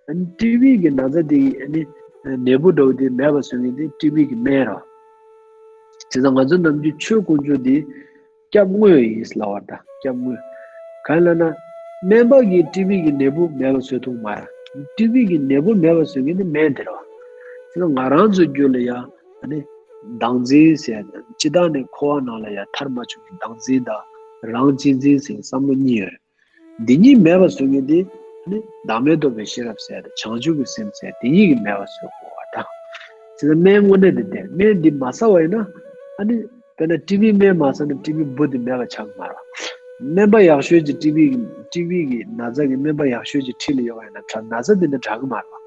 ཨ་ནི་ཊི་བི་གི་ན་ཚ་དེ་ཨ་ནི་ནད་འབུ་འདྲ་བོ་དེ་མེད་པ་བཟོ་མཁན་དེ་ཊི་བི་གི་སྨན་རེད། བྱས་ཙང་ང་ཚོ་ནམ་རྒྱུན་ཆོས་དཀོན་མཆོག་དེ་སྐྱབས་དངོས་ཡིན་ལབ་པ་ད། སྐྱབས་དངོས། གང་ལབ་ན། སྨན་པ་གིས་ཊི་བི་གི་ནད་འབུ་མེད་པ་བཟོ་ཐུབ་མ་རེད། ཊི་བི་གི་ནད་འབུ་མེད་པ་བཟོ་མཁན་ནི་སྨན་དེ་རེད་བ། དེ་ང་རང་ཚོའི་རྒྱུད་ལ་ཡ་ཨ་ནི་བདག་འཛིན་ཟེར་ཡ་དང་། སྤྱིར་བཏང་ནས་འཁོར་བ་ནང་ལ་ཡ་མཐར་མ་ཕྱིན་གྱི་བདག་འཛིན་དང་རང་གཅེས་འཛིན་ཟེར་བསམ་བློ་གཉིས་ཡོད་རེད། འདི་གཉིས་མེད་པ་བཟོ་མཁན་དེ་ཨ་ནི་བདག་མེད་རྟོགས་པའི་ཤེས་རབ་ཟེར་ཡ་དང་བྱང་ཆུབ་ཀྱི་སེམས་ཟེར་ཡ་དེ་གཉིས་ཀྱིས་མེད་པ་བཟོ་དགོས་པ་དང་། དེ་ཚོ་སྨན་དངོས་གནས་དེ་བསྟེན། སྨན་འདི་མ་ཟ་བ་ཡིན་ན་ཨ་ནི། དཔེར་ན་ཊི་བི་སྨན་མ་ཟ་ན་ཊི་བི་འབུ་དེ་མེད་པ་ཆགས་ཀྱི་མ་རེད། སྨན་པ་ཡག་ཤོས་ཀྱི་ཊི་བི་གི་ཊི་བི་གི་ན་ཚ་གི་སྨན་པ་ཡག་ཤོས་ཀྱི་འཁྲིས་ལ་ཡོད་པ་ཡིན་ན་དྲག་ན་ཚ་དེ་འདྲ་དྲག་གི་མ་རེད་པ།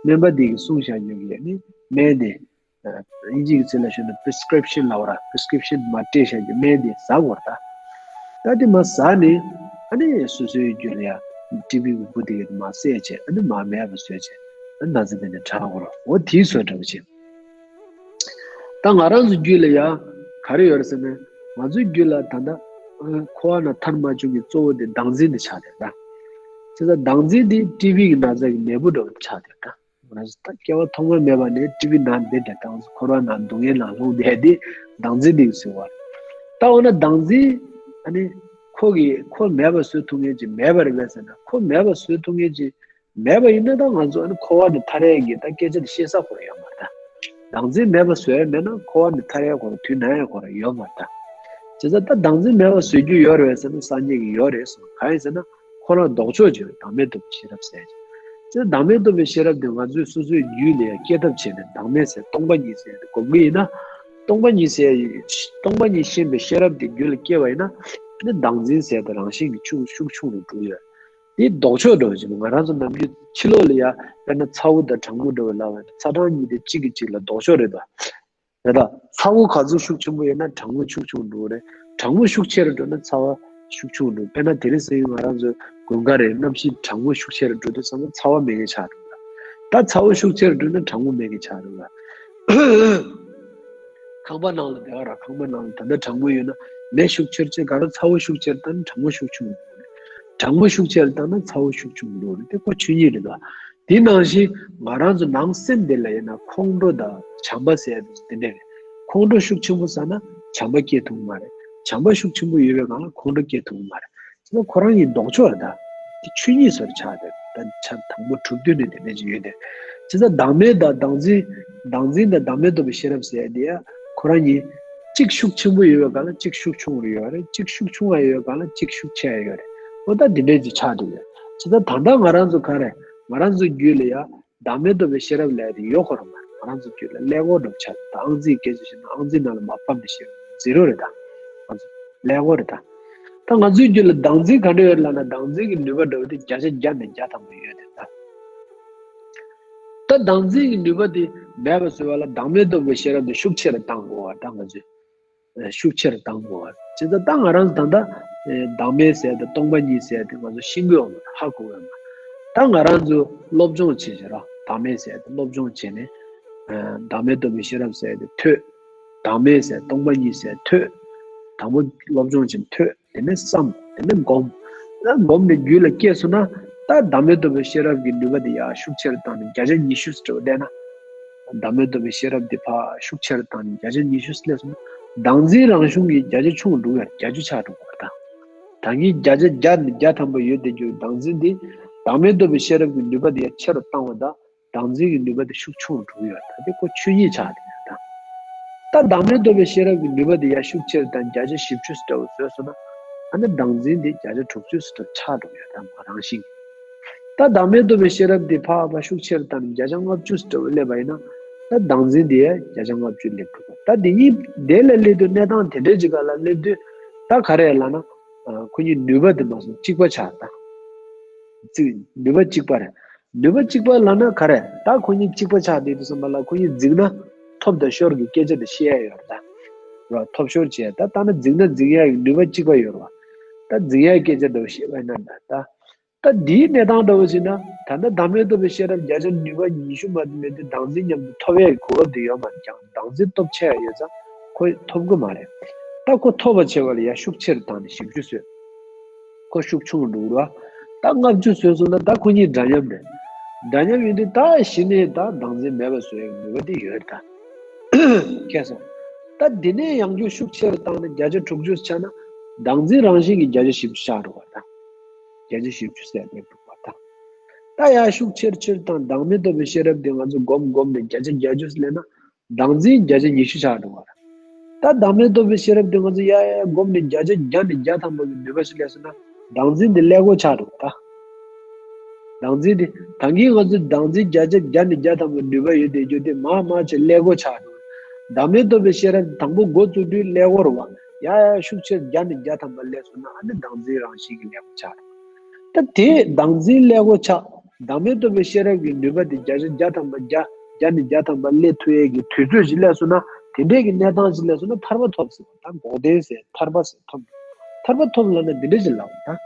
སྨན་པ་དེ་གིས་གསུངས་བཞག་རྒྱུ་གི་ནི་སྨན་དེ། ཨ་དབྱིན་ཇི་གི་ཚིག་ལ་ཞུས་ན་པི་རི་སི་ཀི་རིབ་ཤན་ལབ་པ་ར། པི་རི་སི་ཀི་རིབ་ཤན་མར་སྤྲད་བཞག་རྒྱུ་སྨན་དེ་ཟ་དགོས་རེད་ད། ད་དེ་མར་ཟ་ནས་ཨ་ནི་སོ་སོའི་རྒྱུད་ལ་ཡ་ཊི་བི་གི་འབུ་དེ་གི་མར་བསད་བྱས་ཨ་ནི་མར་མེད་པ་བཟོས་བྱས་ཨ་ནི་ན་ཚ་དེ་འདྲ་དྲག་དགོས་རེད། འོ་དེའི་བཟོ་འདྲ་བོ་བྱས། ད་ང་རང་ཚོའི་རྒྱུད་ལ་ཡང་ག་རེ་ཡོད་རེད་ཟེར་ན། ང་ཚོའི་རྒྱུད་ལ་ད་ལྟ་འཁོར་བ་ན་མཐར་མ་བྱུང་གི་གཙོ་བོ་དེ་བདག་འཛིན་དེ་ཆགས་བསྡད་ད། བྱས་ཙང་བདག་འཛིན་དེ་ཊི་བི་གི་ན་ཚ་གི་ནད་འབུ་འདྲ་བོ་ཆགས་བསྡད་ད། ང་ཚོ་ད་སྐྱེ་བ་ཐོག་མ་མེད་པ་ནས་ཊི་བི་ན་བསྡད་བསྡད་ད། འཁོར་བ་ན་སྡུག་བསྔལ་ནང་ལྷུང་བསྡད་དེ་བདག་འཛིན་དེ་གི་ཟེར་བ་རེད། ད་འོ་ན་བདག་འཛིན་ཨ་ནི་ཁོ་གི་ཁོ་མེད་པ་བཟོ་ཐུབ་མཁན་ཅིག་མེད་པ་རེད་པས་ཟེར་ན། ཁོ་མེད་པ་བཟོ་ཐུབ་མཁན་ཅིག་མེད་པ་ཡིན་ན་ད་ང་ཚོ་ཨ་ནི་འཁོར་བ་ནས་ཐར་ཡས་ཀྱི་ད་སྐད་ཆ་དེ་བཤད་ས་ཁོ་རང་ཡོད་མ་རེད་ད། བདག་འཛིན་མེད་པ་བཟོ་ཡས་མེད་ན་འཁོར་བ་ནས་ཐར་ཡས་ཁོ་རང་དུས་ན་ཡས་ཁོ་རང་ཡོད་མ་རེད་ད། བྱས་ཙང་ད་བདག་འཛིན་མེད་པ་བཟོ་རྒྱུ་ཡོད་རེད་ཟེར་ན་སངས་རྒྱས་ཀྱིས་ཡོད་རེད་གསུངས། གང་ཡིན་ཟེར་ན་ཁོ་རང་ལྡོག་ཕྱོགས་ཅིག་རེད། བདག་མེད་རྟོགས་པའི་ཤེས་རབ་ཟེར་ཡས་ཅིག་བྱས་ཙང་བདག་མེད་རྟོགས་པའི་ཤེས་རབ་དེ་ང་ཚོས་སོ་སོའི་རྒྱུད་ལ་ཡང་སྐྱེ་ཐབས་བྱས་ནས་བདག་མེད་ཟེར་སྟོང་པ་ཉིད་ཟེར་ཡས་དེ་སྒོམ་གྱི་ཡིན་ན། སྟོང་པ་ཉིད་ཟེར་ཡས་སྟོང་པ་ཉིད་ཤེས་པའི་ཤེས་རབ་དེ་རྒྱུད་ལ་སྐྱེས་པ་ཡིན་ན། དེ་བདག་འཛིན་ཟེར་ཡས་དེ་རང་བཞིན་གྱིས་ཆུང་ཤུགས་ཆུང་རུ་འགྲོ་གི་ཡོད། དེ་ལྡོག་ཕྱོགས་འགྲོ་བཞིན་པ། ང་རང་ཚོ་ནམ་རྒྱུན་ཕྱི་ལོགས་ལ་ཡ་དཔེར་ན་ཚ་བོ་དང་གྲང་མོ་འདྲ་བོ་ལབ་པ་ཡིན་ན། ཚ་གྲང་གཉིས་དེ་གཅིག་གིས་གཅིག་ལ་ལྡོག་ཕྱོགས་རེད་ད། རེད་ད། ཚ་བོ་ག་ཚོད་ཤུགས་ཆེན་པོ་ཡོད་ན་གྲང་མོ་ཤུགས་ཆུང་འགྲོ་གི་རེད། གྲང་མོ་ཤུགས་ཆེ་རུ་འགྲོ་ན་ཚ་བ་ཤུགས་ཆུང་འགྲོ། དཔེར་ན་དེ་རིང་སང་ཉིན་ང་རང་ཚོ་དགུན་ཁ་རེད། གནམ་གཤིས་གྲང་མོ་ཤུགས་ཆེ་རུ་འགྲོ་དུས་ཙམ་པ་ཚ་བ་མེད་མཁན་ཆགས་འགྲོ་གི་རེད། ད་ཚ་བོ་ཤུགས་ཆེ་རུ་འགྲོ་ན་གྲང་མོ་མེད་མཁན་ཆགས་འགྲོ་གི་རེད། ཁང་པ་ནང་ལ་བསྡད་པ་ར། ཁང་པ་ནང་ལ་ད་ལྟ་གྲང་མོ་ཡོད་ན་མེ་ཤུགས་ཆེར་བྱེད་ག་ར། ཚ་བོ་ཤུགས་ཆེར་བཏང་ན་གྲང་མོ་ཤུགས་ཆུང་རུ་འགྲོ་གི་རེད། གྲང་མོ་ཤུགས་ཆེར་བཏང་ན་ཚ་བོ་ཤུགས་ཆུང་རུ་འགྲོ་གི་རེད། དེ་ཁོ་ཆོས་ཉིད་རེད་ད། དེ་ནང་བཞིན་ང་རང་ཚོ་ནང་སེམས་དེ་ལ་ཡིན་ན་ཁོང་ཁྲོ་དང་བྱམས་པ་ཟེར་ཡ་དེ་ཚོ་དེ་འདྲ་རེད། ཁོང་ཁྲོ་ཤུགས་ཆེན་པོ་ཟ་ན་བྱམས་པ་སྐྱེ་ཐུབ་ཀྱི་མ་རེད། བྱམས་པ་ཤུགས་ཆེན་པོ་ཡོད་པའི་སྒང་ལ་ཁོང་ཁྲོ་སྐྱེ་ཐུབ་ཀྱི་མ་རེད། དེ་ཁོ་རང་གི་ལྡོག་ཕྱོགས་རེད་ད། དེ་ཆོས་ཉིད་བཟོ་འདྲ་ཆགས་བསྡད། ད་ཆ་དང་པོ་གྲུབ་དུས་ནས་དེ་འདྲ་ཅིག་ཡོད་དེ། བྱས་ཙང་བདག་མེད་དང་བདག་འཛིན། བདག་འཛིན་དང་བདག་མེད་རྟོགས་པའི་ཤེས་རབ་ཟེར་ཡ་དེ་ཡ་ཁོ་རང་གཉིས་གཅིག་ཤུགས་ཆེན་པོ་ཡོད་པའི་སྒང་ལ་གཅིག་ཤུགས་ཆུང་རུ་ཡོད་རེད། གཅིག་ཤུགས་ཆུང་བ་ཡོད་པའི་སྒང་ལ་གཅིག་ཤུགས་ཆེ་བ་ཡོད་རེད། འོ་ད་དེ་འདྲ་ཅིག་ཆགས་འདུག་ཡ། བྱས་ཙང་ད་ལྟ་ང་རང་ཚོ་ག་རེ། ང་རང་ཚོའི་རྒྱུད་ལ་ཡ་བདག་མེད་རྟོགས་པའི་ཤེས་རབ་ལབ་ཡ་དེ་ཡོད་ཁོ་རང་མ་རེད། ང་རང་ཚོའི་རྒྱུད་ལ་ཀླད་ཀོར་འདྲ་པོ་ཆགས། ད་ཨང་རྩིས་སྐད་ཆ་བཤད་ན་ཨང་རྩིས་ནང་ལ་མར་ཕབ་ནས་བཤད། ཛི་རོ་རེད་ད། ང་ཚོ་ཀླད་ཀོར་རེད་ད། ད་ང་ཚོའི་རྒྱུད་ལ་བདག་འཛིན་ག་འདྲ་ཡོད་ལབ་ན། བདག་འཛིན་གྱི་ནུས་པ་འདྲ་བོ་དེ་བརྒྱ་ཆ་བརྒྱ་ནས་བརྒྱ་ཐམ་པ་ཡོད་དེ། ད་ད་བདག་འཛིན་གྱི་ནུས་པ་དེ་མེད་པ་བཟོ་བ་ལ་བདག་མེད་རྟོགས་པའི་ཤེས་རབ་དེ་ཤུགས་ཆེ་རུ་བཏང་དགོས་པ། ད་ང་ཚོས་ཤུགས་ཆེ་རུ་བཏང་དགོས་པ། བྱས་ཙང་ད་ང་རང་ཚོ་ད་ལྟ་བདག་མེད་ཟེར་དེ་སྟོང་པ་ཉིད་ཟེར་དེ་ང་ཚོ་ཤེས་ཀྱི་ཡོད་མ་རེད། ཧ་གོ་གི་ཡོད་མ་རེད། ད་ང་རང་ཚོ་སློབ་སྦྱོང་བྱེད་བྱེད་ར། བདག་མེད་ཟེར་དེ་སློབ་སྦྱོང་བྱས་ནས་བདག་མེད་རྟོགས་པའི་ཤེས་རབ་ཟེར་དེ་ཐོས། བདག་མེད་ཟེར་སྟོང་པ་ཉིད་ཟེར་ཐོས། དང་པོ་སློབ་སྦྱོང་བྱེད་ཐོས། དེ་ནས་བསམ། དེ་ནས་སྒོམ། ད་སྒོམ་ནས་རྒྱུད་ལ་སྐྱེས་སོང་ན། ད་བདག་མེད་རྟོགས་པའི་ཤེས་རབ་ཀྱི་ནུས་པ་དེ་ཡར་ཤུགས་ཆེ་རུ་བཏང་ནས་བརྒྱ་ཆ་ཉི་ཤུ་ཙམ་བསྡད་ན། བདག་མེད་རྟོགས་པའི་ཤེས་རབ་དེ་ཕར་ཤུགས་ཆེ་རུ་བཏང་ནས་བརྒྱ་ཆ་ཉི་ཤུ་སླེབས་སོང་ན། བདག་འཛིན་རང་གཞུང་གི་བརྒྱ་ཆ་ཆུང་རུ་འགྲོ་གི་ཡོད། བརྒྱད་ཅུ་ཆགས་འགྲོ་གི་ཡོད། ད་ད་གིན་བརྒྱ་ཆ་བརྒྱ་ནས་བརྒྱ་ཐམ་པ་ཡོད་བསྡད་རྒྱུ་བདག་འཛིན་དེ། བདག་མེད་རྟོགས་པའི་ཤེས་རབ་ཀྱི་ནུས་པ་དེ་ཡར་ཆེ་རུ་བཏང་བ་དང་། བདག་འཛིན་གྱི་ནུས་པ་དེ་ཤུགས་ཆུང་རུ་འགྲོ་གི་ཡོད། ད་དེ་ཁོ་ཆོས་ཉིད་ཆགས་བསྡད་ཡོད་ད། ད་བདག་མེད་རྟོགས་པའི་ཤེས་རབ་ཀྱི་ནུས་པ་དེ་ཡར་ཤུགས་ཆེ་རུ་བཏང་བརྒྱ་ཆ་བཞི་བཅུ་ཙམ་བཟོས་སོང་ན། ཨ་ནི་བདག་འཛིན་དེ་བརྒྱ་ཆ་དྲུག་ཅུ་ཙམ་ཆགས་འགྲོ་གི་ཡོད་ད། མ་རང་བཞིན་གྱིས། ད་བདག་མེད་རྟོགས་པའི་ཤེས་རབ་དེ་ཕར་ཕར་ཤུགས་ཆེ་རུ་བཏང་ནས་བརྒྱ་ཆ་ལྔ་བཅུ་ཙམ་སླེབས་པ་ཡིན་ན། ད་བདག་འཛིན་དེ་ཡང་བརྒྱ་ཆ་ལྔ་བཅུ་སླེབས་འགྲོ་གི། ད་དེ་གཉིས་དེ་ལ་སླེབས་དུས། གནས་སྟངས་དེ་འདྲའི་ཅིག་སྒང་ལ་སླེབས་དུས། ད་ག་རེ་ལབ་ན། ཨ། ཁོ་གཉིས་ནུས་པ་དེ་མ་སོང་གཅིག་པ་ཆགས་ད། ནུས་པ་གཅིག་པ་རེད། ནུས་པ་གཅིག་པ་ལབ་ན་ག་རེ། ད་ཁོ་གཉིས་གཅིག་པ་ཆགས་བསྡད་དུས་ཙམ་པ་ལ། ཁོ་གཉིས་འཛིང་ན་ཐོབ་དང་ཤོར་གྱི་སྐད་ཆ་དེ་བཤད་ཡ་ཡོད་རེད་ད། ར། ཐོབ་ཤོར་བྱས། ད་ལྟ་ན་འཛིང་ན་འཛིང་ཡ་ཡི་ནུས་པ་གཅིག་པ་ཡོད་རེད་བ། ད་འཛིང་ཡ་ཡི་སྐད་ཆ་འདྲ་བོ་བཤད་པ་ཡིན་ན། ད་ད་ད་འདིའི་གནས་སྟངས་འདྲ་བོ་ཞིག་ན། ད་ལྟ་བདག་མེད་རྟོགས་པའི་ཤེས་རབ་བརྒྱ་ཆ་ནུས་པ་ཉི་ཤུ་མ་གཏོགས་མེད་དུས། བདག་འཛིན་མཉམ་དུ་ཐོབ་ཡ་ཡི་གོ་སྐབས་དེ་ཡོད་མ་རེད། ཀྱང་བདག་འཛིན་སྟོབས་ཆེ་ཡ་ཡོད་ཙང་ཁོ་ཐོབ་གི་མ་རེད། ད་ཁོ་ཐོབ་པ་བྱེད་པ་ལ་ཡར་ཤུགས་ཆེ་རུ་བཏང་ནས་བཞི་བཅུ་བཟོས། ཁོ་ཤུགས་ཆུང་རུ་འགྲོ་གི་རེད་བ། ད་ལྔ་བཅུ་བཟོས་སོང་ན་ད་ཁོ་གཉིས་འདྲ་མཉམ་རེད། འདྲ་མཉམ་ཡིན་དུས་ད་གཞི་ནས་ད་བདག་འཛིན་མེད་པ་བཟོ་ཡ་ནུས་པ་དེ་ཡོད་ད། མཁྱེན་སོང་། ད་འདི་ནས་ཡང་བསྐྱར་ཤུགས་ཆེ་རུ་བཏང་ནས་བརྒྱ་ཆ་དྲུག་ཅུ་ཆགས་ན། བདག་འཛིན་རང་བཞིན་གྱིས་བརྒྱ་ཆ་བཞི་བཅུ་ཆགས་འགྲོ་བ་ད། བརྒྱ་ཆ་བཞི་བཅུ་ཟེར་ནས་འགྲོ་བ་ད། ད་ཡར་ཤུགས་ཆེ་རུ་ཆེ་རུ་བཏང་། བདག་མེད་རྟོགས་པའི་ཤེས་རབ་དེ་ང་ཚོ་སྒོམ་སྒོམ་ནས་བརྒྱ་ཆ་བརྒྱད་ཅུ་སླེབས་ན། བདག་འཛིན་བརྒྱ་ཆ་ཉི་ཤུ་ཆགས་འགྲོ་བ་རེད། ད་བདག་མེད་རྟོགས་པའི་ཤེས་རབ་དེ་ང་ཚོ་ཡ་ཡ་སྒོམ་ནས་བརྒྱ་ཆ་བརྒྱ་ནས་བརྒྱ་ཐམ་པ་གི་ནུས་པ་ཞིག་སླེབས་སོང་ན། བདག་འཛིན་དེ་ཀླད་ཀོར་ཆགས་འགྲོ་ད། བདག་འཛིན་དེ་ད་གིན་ང་ཚོ་བདག་འཛིན་བརྒྱ་ཆ་བརྒྱ་ནས་བརྒྱ་ཐམ་པ་ནུས་པ་ཡོད་བསྡད་རྒྱུ་དེ་མར་མར་བྱས་ཀླད་ཀོར་ཆགས་འགྲོ། བདག་མེད་རྟོགས་པའི་ཤེས་རབ་དང་པོ་འགོ་བཙུགས་དུས་ཀླད་ཀོར་བ། ཡ་ཡ་ཤུགས་ཆེར་བརྒྱ་ནས་བརྒྱ་ཐམ་པ་སླེབས་སོང་ན། ཨ་ནི་བདག་འཛིན་རང་བཞིན་གྱིས་ཀླད་ཀོར་ཆགས་འགྲོ། ད་དེ་བདག་འཛིན་ཀླད་ཀོར་ཆགས། བདག་མེད་རྟོགས་པའི་ཤེས་རབ་ཀྱི་ནུས་པ་དེ་བརྒྱ་ཆ་བརྒྱ་ཐམ་པ་བརྒྱ། བརྒྱ་ནས་བརྒྱ་ཐམ་པ་སླེབས་ཐུབ་ཡས་ཀྱི་དུས་ཚོད་ཅིག་སླེབས་སོང་ན། དེ་འདྲས་ཀྱི་གནས་སྟངས་ཅིག་སླེབས་སོང་ན་ཐར་པ་ཐོབ་ཟེར་བ། ད་འགོག་བདེན་ཟེར། ཐར་པ་ཟེར་ཐོབ། ཐར་པ་ཐོབ་ལབ་ན་འདི་འདྲས་ཅིག་ལབ་པ་ད།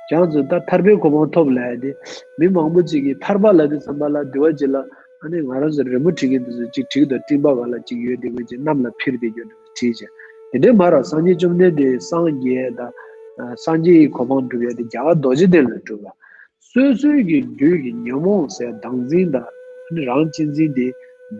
ཁྱེད་རང་ཚོ་ད་ཐར་པའི་གོ་འཕང་ཐོབ་ལབ་ཡ་དེ། མི་མང་པོ་ཅིག་གིས་ཐར་པ་ལབ་དུས་ཙམ་པ་ལ། དུ་བ་ཅིག་ལ། ཨ་ནི་ང་རང་ཚོ་རི་མོ་བྲིས་མཁན་དེ་ཚོ་ཅིག་བྲིས་དང་། སྤྲིན་པ་བར་ལ་ཅིག་ཡོད་དེ། ཁོ་ཅིག་གནམ་ལ་འཕུར་བསྡད་རྒྱུ་འདྲ་བོ་བྲིས་བྱས། དེ་འདྲས་མ་རེད། སངས་རྒྱས་བཅོམ་ལྡན་འདས་སངས་རྒྱས་དང་། ཨ། སངས་རྒྱས་ཀྱི་གོ་འཕང་སྒྲུབ་ཡ་དེ་རྒྱ་གར་རྡོ་རྗེ་གདན་ལ་སྒྲུབ་པ། སོ་སོའི་གི་རྒྱུད་ཀྱི་ཉོན་མོངས་ཟེར་བདག་འཛིན་དང་། ཨ་ནི་རང་གཅེས་འཛིན་དེ་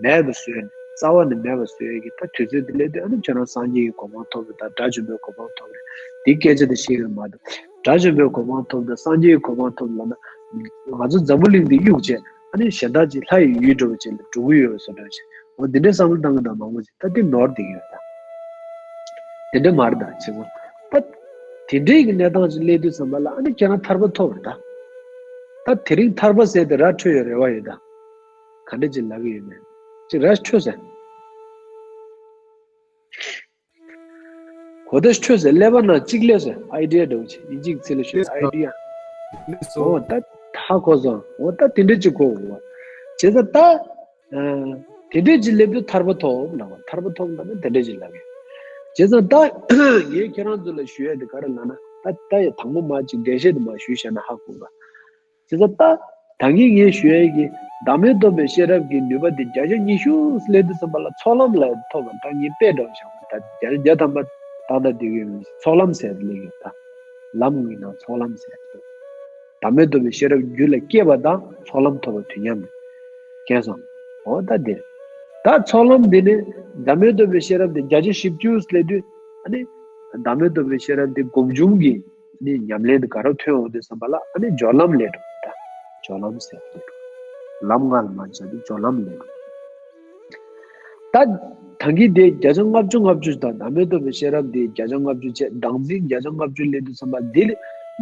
མེད་པ་བཟོས་ནས། རྩ་བ་ནས་མེད་པ་བཟོ་ཡ་གི་ད་དུས་ཚོད་དེ་སླེབས་དུས། ཨ་ནི་ཁྱོད་རང་སངས་རྒྱས་ཀྱི་གོ་འཕང་ཐོབ་རེད་ད། དགྲ་བཅོམ་པའི་གོ་འཕང་ཐོབ་རེད། དེ་སྐད་ཆ་དེ་བཤད་ཡོད་མ་གཏོགས། དགྲ་བཅོམ་པའི་གོ་འཕང་ཐོབ་དང་སངས་རྒྱས་ཀྱི་གོ་འཕང་ཐོབ་ལབ་ན། ང་ཚོ་འཛམ་བུ་གླིང་འདི་གཡུག་བྱས། ཨ་ནི་གཞན་དག་ཅིག་ལྷ་ཡི་ཡུལ་འདྲ་བོ་ཅིག་ལ་འགྲོ་གི་ཡོད་བཟོ་འདྲ་བྱས། འོ་འདི་འདྲའི་བསམ་བློ་བཏང་གི་འདུག་མང་པོ་ཅིག་ད་འདི་ནོར་བསྡད་ཀྱི་ཡོད་ད། དེ་འདྲ་མ་རེད་ད། བྱས་ཙང་ད་དེ་འདྲའི་གི་གནས་སྟངས་ཅིག་སླེབས་དུས་ཙམ་པ་ལ། ཨ་ནི་ཁྱེད་རང་ཐར་པ་ཐོབ་རེད་ད། ད་དེ་རིང་ཐར་པ་ཟེར་དེ་ར་འཕྲོད་ཡོད་རེ་བ་ཡོད་ད། ག་འདྲ་ཅིག་ལབ་ཀྱི་ཡོད་མེད་ཅིག་ར་འཕྲོད་ཟེར། གོ་བརྡ་འཕྲོད་ཟེར། ཀླད་པ་ནང་གཅིག་སླེབས་ཟེར། ཨའི་ཌི་ཡ་འདྲ་བོ་ཅིག་ཨིན་ཇིའི་ཚིག་ལ་ཞུ། ཨའི་ཌི་ཡ། ཨོ་ད་ཧ་གོ་སོང་། ཨོ་ད་དེ་འདྲ་ཅིག་གོ་དགོས་པ། བྱས་ཙང་ད། ཨ། དེ་འདྲས་ཅིག་སླེབས་དུས་ཐར་པ་ཐོབ་ལབ་པ། ཐར་པ་ཐོབ་ལབ་ན་དེ་འདྲས་ཅིག་ལབ་ཡོད། བྱས་ཙང་ད་ངས་ཁྱེད་རང་ཚོ་ལ་ཞུ་ཡ་དེ་ག་རེ་ལབ་ན། ད་ད་ཡ་དང་པོ་མ་ཅིག་འགྲེལ་བཤད་དེ་མ་ཞུས་བཞག་ན་ཧ་གོ་ག་བྱས་ཙང་ད་ད་གིན་ངས་ཞུ་ཡ་གི་བདག་མེད་རྟོགས་པའི་ཤེས་རབ་ཀྱི་ནུས་པ་དེ་བརྒྱ་ཆ་ཉི་ཤུ་སླེབས་དུས་ཙམ་པ་ལ་ཚོགས་ལམ་ལ་ཐོབ་པ། ད་ངས་དཔེ་འདྲ་བོ་བཞག་པ། ད་བརྒྱ་ཆ་བརྒྱ་ཐམ་པ་ད་ད་དེ་གི་ཚོགས་ལམ་ཟེར་ལེ་གི་ད་ལམ་གི་ནང་ཚོགས་ལམ་ཟེར། བདག་མེད་རྟོགས་པའི་ཤེས་རབ་རྒྱུད་ལ་སྐྱེས་པ་དང་ཚོགས་ལམ་ཐོབ་པ་དུས་མཉམ་རེད། མཁྱེན་སོང་། འོ་ད་འདིར། ད་ཚོགས་ལམ་འདི་ནི་བདག་མེད་རྟོགས་པའི་ཤེས་རབ་འདི་བརྒྱ་ཆ་བཞི་བཅུ་སླེབས་དུས། ཨ་ནི་བདག་མེད་རྟོགས་པའི་ཤེས་རབ་འདི་སྒོམ་བྱུང་གི་ཨ་ནི་ཉམས་ལེན་དེ་ག་རེ་ཐོན་འོང་དུས་ཙམ་པ་ལ། ཨ་ནི་སྦྱོར་ལམ་སླེབས་འགྲོ། ད་སྦྱོར་ལམ་ཟེར་སླེབས་འགྲོ། ལམ་ལྔ་ལ་མ་ཆགས་ཏེ་སྦྱོར་ལམ་སླེབས་འགྲོ། ད་ད་གིན་དེ་བརྒྱ་ཆ་ལྔ་བཅུ་ལྔ་བཅུ་དང་། བདག་མེད་རྟོགས་པའི་ཤེས་རབ་དེ་བརྒྱ་ཆ་ལྔ་བཅུ་བྱས། བདག་འཛིན་བརྒྱ་ཆ་ལྔ་བཅུ་སླེབས་དུས་ཙམ་པ་འདི་ལ།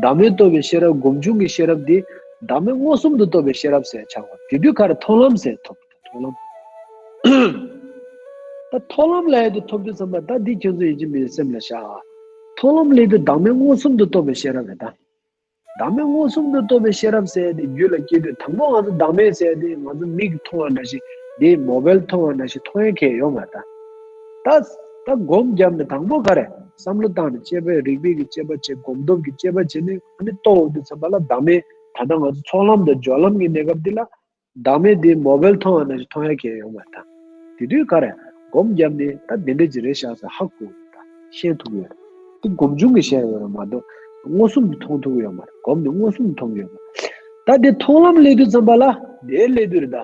བདག་མེད་རྟོགས་པའི་ཤེས་རབ་སྒོམ་བྱུང་གི་ཤེས་རབ་དེ་བདག་མེད་མངོན་སུམ་དུ་རྟོགས་པའི་ཤེས་རབ་ཟེར་ཆགས་པ། དེ་དུས་ཁར་མཐོང་ལམ་ཟེར་ཐོབ། མཐོང་ལམ། ད་མཐོང་ལམ་ལབ་ཡ་དེ་ཐོབ་དུས་ཙམ་པ། ད་འདི་ཁྱོད་ཚོ་ཡིན་གཅིག་མིན་གཅིག་སེམས་ལ་བཞག་ཨ། མཐོང་ལམ་སླེབས་དུས་བདག་མེད་མངོན་སུམ་དུ་རྟོགས་པའི་ཤེས་རབ་རེད་ད། བདག་མེད་མངོན་སུམ་དུ་རྟོགས་པའི་ཤེས་རབ་ཟེར་ཡ་དེ་རྒྱུད་ལ་སྐྱེས་དུས་དང་པོ་ང་ཚོ་བདག་མེད་ཟེར་ཡ་དེ་ང་ཚོ་མིག་གིས་མཐོང་བ་ནང་བཞིན་དེ་མོ་བལ་མཐོང་བ་ནང་བཞིན་མཐོང་ཡ་གང་ཡང་ཡོད་མ་རེད་ད། ད་ད་སྒོམ་བརྒྱབ་ནས་དང་པོ་ག་རེ་བསམ་བློ་བཏང་ནས་དཔྱད་པའི་རིགས་པའི་གི་དཔྱད་པ་བྱེད། སྒོམ་སྟོབས་ཀྱི་དཔྱད་པ་བྱེད་ནས་ཨ་ནི་རྟོགས་འོང་དུས་ཙམ་པ་ལ་བདག་མེད་ད་ལྟ་ང་ཚོ་ཚོགས་ལམ་དང་སྦྱོར་ལམ་གྱི་གནས་སྐབས་འདི་ལ། བདག་མེད་དེ་མོ་བལ་མཐོང་བ་ནང་བཞིན་མཐོང་ཡ་གང་ཡང་ཡོད་མ་རེད་ད། དེ་དུས་ག་རེ་སྒོམ་བརྒྱབ་ནས་ད་དེ་འདྲ་ཅིག་རེད་ཤག་ཟེར་ཧ་གོ་ད་ཤེས་ཐུབ་ཡོད་རེད། དེ་སྒོམ་བྱུང་གི་ཤེས་ཡོད་རེད་མ་གཏོགས་མངོན་སུམ་དུ་མཐོང་ཐུབ་ཀྱི་ཡོད་མ་རེད། སྒོམ་ནས་མངོན་སུམ་དུ་མཐོང་གི་ཡོད་མ་རེད། ད་དེ་མཐོང་ལམ་སླེབས་དུས་ཙམ་པ་ལ་དེ་སླེབས་དུས་རེད་ད།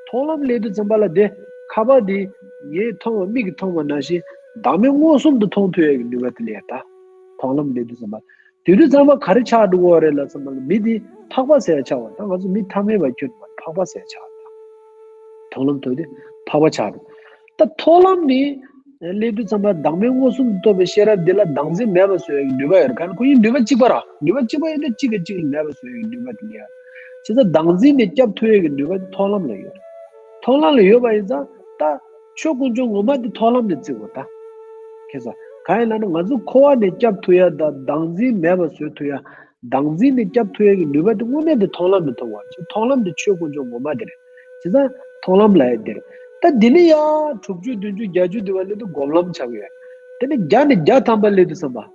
མཐོང་ལམ་སླེབས་དུས་ཙམ་པ་ལ་དེ་ཁ་པར་དེ་ངས་མཐོང་བ་མིག་གིས་མཐོང་བ་ནང་བཞིན་བདག་མེད་མངོན་སུམ་དུ་མཐོང་ཐུབ་ཡ་གི་ནུས་པ་དེ་སླེབས་ད། མཐོང་ལམ་སླེབས་དུས་ཙམ་པ། དེ་དུས་ཚང་མ་ག་རེ་ཆགས་འགྲོ་གི་རེད་ལབ་ཙམ་པ་ལ་མི་དེ་འཕགས་པ་ཟེར་ཆགས་པ་དང་ང་ཚོ་མི་ཐ་མལ་པ་ཁྱོད་འཕགས་པ་ཟེར་ཆགས་པ་དང་། མཐོང་ལམ་ཐོབ་དུས་འཕགས་པ་ཆགས་འགྲོ། ད་མཐོང་ལམ་ནི་སླེབས་དུས་ཙམ་པ་བདག་མེད་མངོན་སུམ་དུ་རྟོགས་པའི་ཤེས་རབ་འདི་ལ་བདག་འཛིན་མེད་པ་བཟོ་ཡ་གི་ནུས་པ་ཡོད་རེད། ག་ནི་ཁོ་གཉིས་ནུས་པ་གཅིག་པ་ར། ནུས་པ་གཅིག་པ་ཡིན་ན་གཅིག་གིས་གཅིག་ལ་མེད་པ་བཟོ་ཡ་གི་ནུས་པ་དེ་ཡོད། བྱས་ཙང་བདག་འཛིན་ནས་སྐྱབས་ཐུབ་ཡ་གི་ནུས་པ་དེ་མཐོང་ལམ་ལ་ཡོད་རེད། མཐོང་ལམ་ལ་ཡོད་པ་ཡིན་ཙང་ད་ཆོས་དཀོན་མཆོག་ངོ་མ་དེ་མཐོང་ལམ་ནས་བརྩི་དགོས་ད། ཁྱེད་ཚོ། གང་ཡིན་ལབ་ན་ང་ཚོ་འཁོར་བ་ནས་སྐྱབས་ཐུབ་ཡ་དང་བདག་འཛིན་མེད་པ་བཟོ་ཐུབ་ཡ། བདག་འཛིན་ནས་སྐྱབས་ཐུབ་ཡ་གི་ནུས་པ་དེ་དངོས་གནས་དེ་མཐོང་ལམ་ནས་མཐོང་བ་ཅིག་མཐོང་ལམ་དེ་ཆོས་དཀོན་མཆོག་ངོ་མ་དེ་རེད། བྱས་ཙང་མཐོང་ལམ་ལབ་ཡ་དེ་རེད། ད་འདི་ནས་ཡང་དྲུག་ཅུ་བདུན་ཅུ་བརྒྱད་ཅུ་དེ་བ་སླེབས་དུས་སྒོམ་ལམ་ཆགས་ཡོད། དེ་ནས་བརྒྱ་ནས་བརྒྱ་ཐམ་པ་སླེབས་དུས་ཙམ་པ།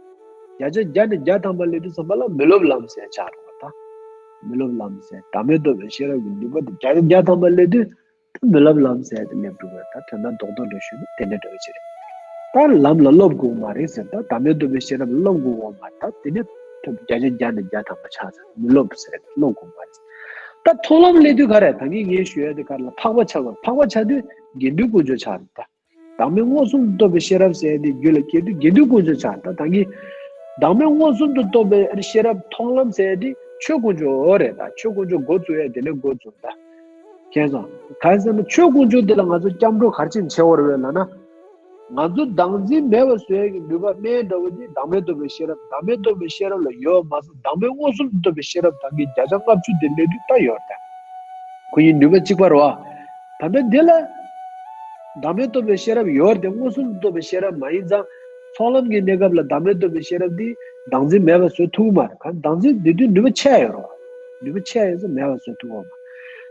བརྒྱ་ཆ་བརྒྱ་ནས་བརྒྱ་ཐམ་པ་སླེབས་དུས་ཙམ་པ་ལ་མི་སློབ་ལམ་ཟེར་ཆགས་འགྲོ་བ་དང་། མི་སློབ་ལམ་ཟེར་བདག་མེད་རྟོགས་པའི་ཤེས་རབ་ཀྱི་ནུས་པ་དེ་བརྒྱ་ཆ་བརྒྱ་ཐམ་པ་སླེབས་དུས། མི་སློབ་ལམ་ཟེར་དེ་སླེབས་འགྲོ་བས་ད་དོན་དག་རྡོག་རྡོག་འདྲ་ཞུས་ན་དེ་འདྲ་འདྲ་བོ་ཅིག་རེད། ད་ལམ་ལ་སློབ་དགོས་མ་རེད་ཟེར། ད་བདག་མེད་རྟོགས་པའི་ཤེས་རབ་ལ་སློབ་དགོས་འོང་མ་རེད། ད་དེ་ནས་ཐོབ་བརྒྱ་ཆ་བརྒྱ་ནས་བརྒྱ་ཐམ་པ་ཆགས་ཚར། མི་སློབ་ཟེར་དེ་སློབ་དགོས་མ་རེད། ད་མཐོང་ལམ་སླེབས་དུས་ག་རེ་ད་གིན་ངས་ཞུ་ཡ་དེ་ག་རེ་ལ་འཕགས་པ་ཆགས་པ། འཕགས་པ་ཆགས་དུས་དགེ་འདུན་དཀོན་མཆོག་ཆགས་རེད་ད། བདག་མེད་མངོན་སུམ་དུ་རྟོགས་པའི་ཤེས་རབ་ཟེར་དེ་རྒྱུད་ལ་སྐྱེས་དུས་དགེ་འདུན་དཀོན་མཆོག་ཆགས། ད་ད་གིན་བདག་མེད་མངོན་སུམ་དུ་རྟོགས་པའི་ཤེས་རབ་མཐོང་ལམ་ཟེར་དེ་ཆོས་དཀོན་མཆོག་རེད་ད། ཆོས་དཀོན་མཆོག་འགོ་བཙུགས་ཡ་དེ་ནས་འགོ་བཙུགས་ད། མཁྱེན་སོང་། གང་ཟེར་ན་ཆོས་དཀོན་མཆོག་དེ་ལ་ང་ཚོ་སྐྱབས་འགྲོ་ག་རེ་བྱས་ནས་བྱེད་དགོས་རེད་ལབ་ན། ང་ཚོ་བདག་འཛིན་མེད་པ་བཟོ་ཡ་གི་ནུས་པ་སྨན་འདྲ་བོ་དེ་བདག་མེད་རྟོགས་པའི་ཤེས་རབ། བདག་མེད་རྟོགས་པའི་ཤེས་རབ་ལ་ཡོད་མ་ཟད་བདག་མེད་མངོན་སུམ་དུ་རྟོགས་པའི་ཤེས་རབ་ད་གིན་བརྒྱ་ཆ་ལྔ་བཅུ་དེ་སླེབས་དུས་ད་ཡོད་རེད་ད། ཁོ་གཉིས་ནུས་པ་གཅིག་པ་རེད་བ། ད་ལྟ་འདི་ལ་བདག་མེད་རྟོགས་པའི་ཤེས་རབ་ཡོད་རེད་དེ་མངོན་སུམ་དུ་རྟོགས་པའི་ཤེས་རབ་མ་ཡིན་ཙང་། ཚོགས་ལམ་གྱི་གནས་སྐབས་ལ་བདག་མེད་རྟོགས་པའི་ཤེས་རབ་འདི་བདག་འཛིན་མེད་པ་བཟོ་ཐུབ་ཀྱི་མ་རེད། གང་བདག་འཛིན་དེ་དུས་ནུས་པ་ཆེ་ཡོད་རེད་བ། ནུས་པ་ཆེ་ཡོད་ཙང་མེད་པ་བཟོ་ཐུབ་ཀྱི་མ་རེད།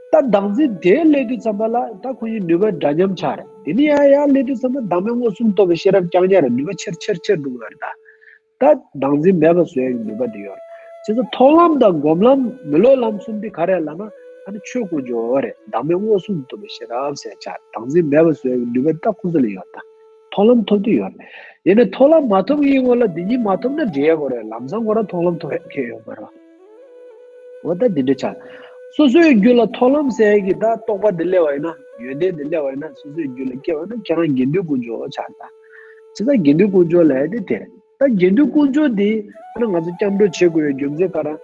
ད་བདག་འཛིན་དེ་སླེབས་དུས་ཙམ་པ་ལ་ད་ཁོ་གཉིས་ནུས་པ་འདྲ་མཉམ་ཆགས་རེད། དེ་ནས་ཡང་ཡང་སླེབས་དུས་ཙམ་པ་བདག་མེད་མངོན་སུམ་རྟོགས་པའི་ཤེས་རབ་རྐྱང་རྐྱང་རེད། ནུས་པ་ཆེར་ཆེར་ཆེར་འགྲོ་གི་ཡོད་རེད་ད། ད་བདག་འཛིན་མེད་པ་བཟོ་ཡ་གི་ནུས་པ་དེ་ཡོད་རེད། བྱས་ཙང་མཐོང་ལམ་དང་སྒོམ་ལམ་མི་སློབ་ལམ་གསུམ་འདི་ག་རེ་ལབ་ན་ཨ་ནི་ཆོས་དཀོན་མཆོག་རེད། བདག་མེད་མངོན་སུམ་དུ་རྟོགས་པའི་ཤེས་རབ་ཟེར་ཆགས། བདག་འཛིན་མེད་པ་བཟོ་ཡ་གི་ནུས་པ་ད་ཁོང་ཚོ་ལ་ཡོད་ད། མཐོང་ལམ་ཐོབ་དུས་ཡོད་རེད། ཡིན་ནའི་མཐོང་ལམ་མ་ཐོབ་མཁན་ངོ་ལ་འདི་གཉིས་མ་ཐོབ་ན་འགྲིག་ཡ་ཁོ་རེད། ལམ་སང་ཁོ་རང་མཐོང་ལམ་ཐོབ་ཡ་མཁན་ཡོད་མ་རེད། འོ་ད་འདི་འདྲ་ཆགས། སོ་སོའི་རྒྱུད་ལ་མཐོང་ལམ་ཟེར་ཡ་གི་ད་རྟོག་པ་འདི་སླེབས་པ་ཡིན་ན། ཡོན་ཏན་འདི་སླེབས་པ་ཡིན་ན་སོ་སོའི་རྒྱུད་ལ་སྐྱེ་བ་ན་ཁྱེད་རང་དགེ་འདུན་དཀོན་མཆོག་ཆགས་ད། བྱས་ཙང་དགེ་འདུན་དཀོན་མཆོག་ལབ་ཡ་དེ་དེ་རེད། ད་དགེ་འདུན་དཀོན་མཆོག་འདི་ཨ་ནི་ང་ཚོ་སྐྱབས་འགྲོ་བྱེད་དགོས་པའི་རྒྱུ་མཚན་ག་རེ།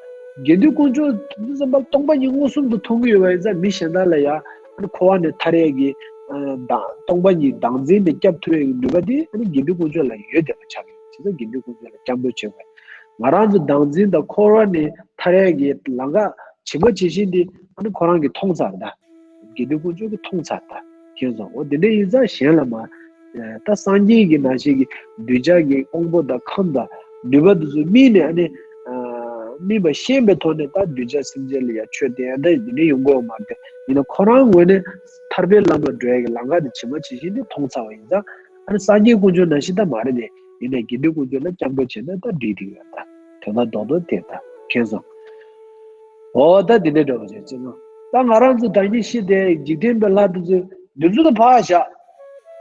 དགེ་འདུན་དཀོན་མཆོག་དེ་ཙམ་པ་སྟོང་པ་ཉིད་མངོན་སུམ་དུ་མཐོང་གི་ཡོད་པ་ཡིན་ཙང་མི་གཞན་དག་ལ་ཡང་ཨ་ནི་འཁོར་བ་ནས་ཐར་ཡས་ཀྱི་ཨ་བདག་སྟོང་པ་ཉིད་བདག་འཛིན་ནས་སྐྱབས་ཐུབ་ཡས་ཀྱི་ནུས་པ་དེ་ཨ་ནི་དགེ་འདུན་དཀོན་མཆོག་ལ་ཡོད་བསྡད་པ་ཆགས་ཀྱི་ཡོད། བྱས་ཙང་དགེ་འདུན་དཀོན་མཆོག་ལ་སྐྱབས་འགྲོ་བྱེད་དགོས། ང་རང་ཚོ་བདག་འཛིན་དང་འཁོར་བ་ནས་ཐར་ཡས་ཀྱི་ལམ་ཁ་ཇི་མ་ཇི་བཞིན་དེ་ཨ་ནི་ཁོ་རང་གིས་མཐོང་ཚར་ད། དགེ་འདུན་དཀོན་མཆོག་གིས་མཐོང་ཚར་ད། མཁྱེན་སོང་། འོ་དེ་འདྲ་ཡིན་ཙང་གཞན་ལ་མ། ད་སངས་རྒྱས་ཀྱི་ནང་བཞིན་གྱི་གདུལ་བྱ་གི་དབང་པོ་དང་ཁམས་དང་ནུས་པ་དེ་ཚོ་སྨིན་ནས་ཨ་ནི། སྨིན་པ་ཤེས་པའི་ཐོག་ནས་ད་གདུལ་བྱ་སེམས་ཅན་ལ་ཡང་ཆོས་སྟོན་ཡ་ད་དེ་འདྲ་ཡོང་གི་ཡོད་མ་རེད། ཡིན་ན་ཁོ་རང་ངོས་ནས་ཐར་པའི་ལམ་ལ་འགྲོ་ཡ་གི་ལམ་ཁ་དེ་ཇི་མ་ཇི་བཞིན་དེ་མཐོང་ཚར་བ་ཡིན་ཙང་ཨ་ནི་སངས་རྒྱས་དཀོན་མཆོག་ནང་བཞིན་ད་མ་རེད་དེ། ཡིན་ནའི་དགེ་འདུན་དཀོན་མཆོག་ལ་སྐྱབས་འགྲོ་བྱས་ན་ད་འགྲིག་གི་ཡོད་ད། དོན་དག་རྡོག་རྡོག་དེ་ད་མཁྱེན་སོང་། འོ་ད་འདི་འདྲའི་འདྲ་བོ་ཞིག་ཅི་ནོ། ད་ང་རང་ཚོ་ད་གིན་ཤི་དེ་འཇིག་རྟེན་པའི་ལྷ་དེ་ཚོས་འདི་ཚོ་ད་ཕར་བཞག་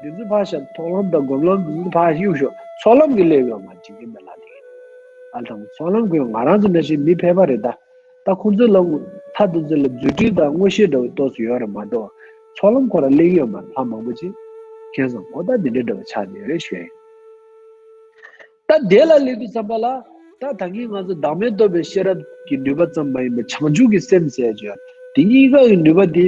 འདི་ཚོ་ཕར་བཞག་མཐོང་ལམ་དང་སྒོམ་ལམ་འདི་ཚོ་ཕར་གཡུག་ཞོག་ཚོགས་ལམ་གྱི་སླེབས་ཡོད་མ་འཇིག་རྟེན་པའི་ལྷ་དེ་གིས། ཨ་དང་ཚོགས་ལམ་གྱི་ང་རང་ཚོ་ནང་བཞིན་མི་ཕལ་པ་རེད་ད། ད་ཁོང་ཚོའི་ལམ་ཐ་དེ་ཚོ་ལ་རྫུ་འཕྲུལ་དང་མངོན་ཤེས་འདྲ་བོ་ཏོག་ཙམ་ཡོད་རེད་མ་གཏོགས་ཚོགས་ལམ་ཁོ་རང་སླེབས་ཡོད་མ་རེད། ལྷ་མང་པོ་ཅིག་མཁྱེན་སོང་། འོ་ད་འདི་འདྲའི་འདྲ་བོ་ཆགས་བསྡད་ཡོད་རེད་ཞུ་ཡ་ཡིན། ད་དེ་ལ་སླེབས་དུས་ཙམ་པ་ལ་ད་ད་གིན་ང་ཚོ་བདག་མེད་རྟོགས་པའི་ཤེས་རབ་ཀྱི་ནུས་པ་ཙམ་མ་ཡིན་པར་བྱང་ཆུབ་ཀྱི་སེམས་ཟེར་ཡ་ཅིག་ཡོད། དེ་གཉིས་ཀ་གི་ནུས་པ་དེ་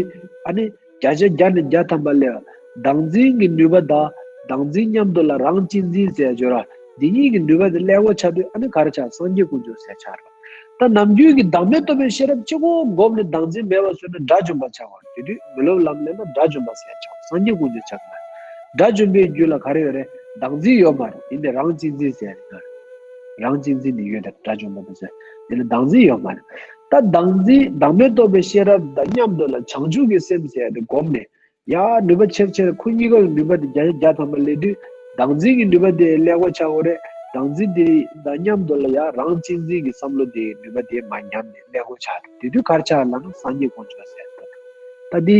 ཨ་ནི་བརྒྱ་ཆ་བརྒྱ་ནས་བརྒྱ་ཐམ་པ་སླེབས། བདག་འཛིན་གྱི་ནུས་པ་དང་བདག་འཛིན་མཉམ་དུ་ལ་རང་གཅེས་འཛིན་ཟེར་ཡ་ཅིག་ཡོད་ར། དེ་གཉིས་ཀྱི་ནུས་པ་དེ་སླེབས་པ་ཆགས་དུས་ཨ་ནི་ག་རེ་ཆགས། སངས་རྒྱས་དཀོན་མཆོག་ཟེར་ཆགས་ར། ད་ནམ་རྒྱུན་གྱི་བདག་མེད་རྟོགས་པའི་ཤེས་རབ་གཅིག་པོ་བསྒོམས་ནས་བདག་འཛིན་མེད་པ་བཟོས་ན་དགྲ་བཅོམ་པ་ཆགས་པ་རེད། དེ་དུས་མི་སློབ་ལམ་སླེབས་ན་དགྲ་བཅོམ་པ་ཟེར་ཆགས། སངས་རྒྱས་དཀོན་མཆོག་ཆགས་ན། དགྲ་བཅོམ་པའི་རྒྱུད་ལ་ག་རེ་ཡོད་རེད། བདག་འཛིན་ཡོད་མ་རེད། ཡིན་ནའི་རང་གཅེས་འཛིན་ཟེར་ཡ་རེད། རང་གཅེས་འཛིན་ནི་ཡོད་དེ་དགྲ་བཅོམ་པ་དེ་ཚོས་དེ་ལ་བདག་འཛིན་ཡོད་མ་རེད། ད་བདག་འཛིན་བདག་མེད་རྟོགས་པའི་ཤེས་རབ་དང་མཉམ་དུ་ལ་བྱང་ཆུབ་ཀྱི་སེམས་ཟེར་ཡ་དེ་བསྒོམས་ནས། ཡ་ནུས་པ་ཆེར་ཆེར་ཁོ་གཉིས་ཀ་གི་ནུས་པ་དེ་བརྒྱ་ཆ་བརྒྱ་ཐམ་པ་སླེབས་དུས་བདག་འཛིན་གྱི་ནུས་པ་དེ་ཀླད་ཀོར་ཆགས་ཡོད་རེད། བདག་འཛིན་དེ་དང་མཉམ་དུ་ལ་ཡ་རང་གཅེས་འཛིན་གྱི་བསམ་བློ་དེ་ནུས་པ་དེ་མར་ཉམས་ནས་ཀླད་ཀོར་ཆགས་རེད། དེ་དུས་ག་རེ་ཆགས་ལབ་ན་སངས་རྒྱས་དཀོན་མཆོག་ཟེར་ད། ད་འདི་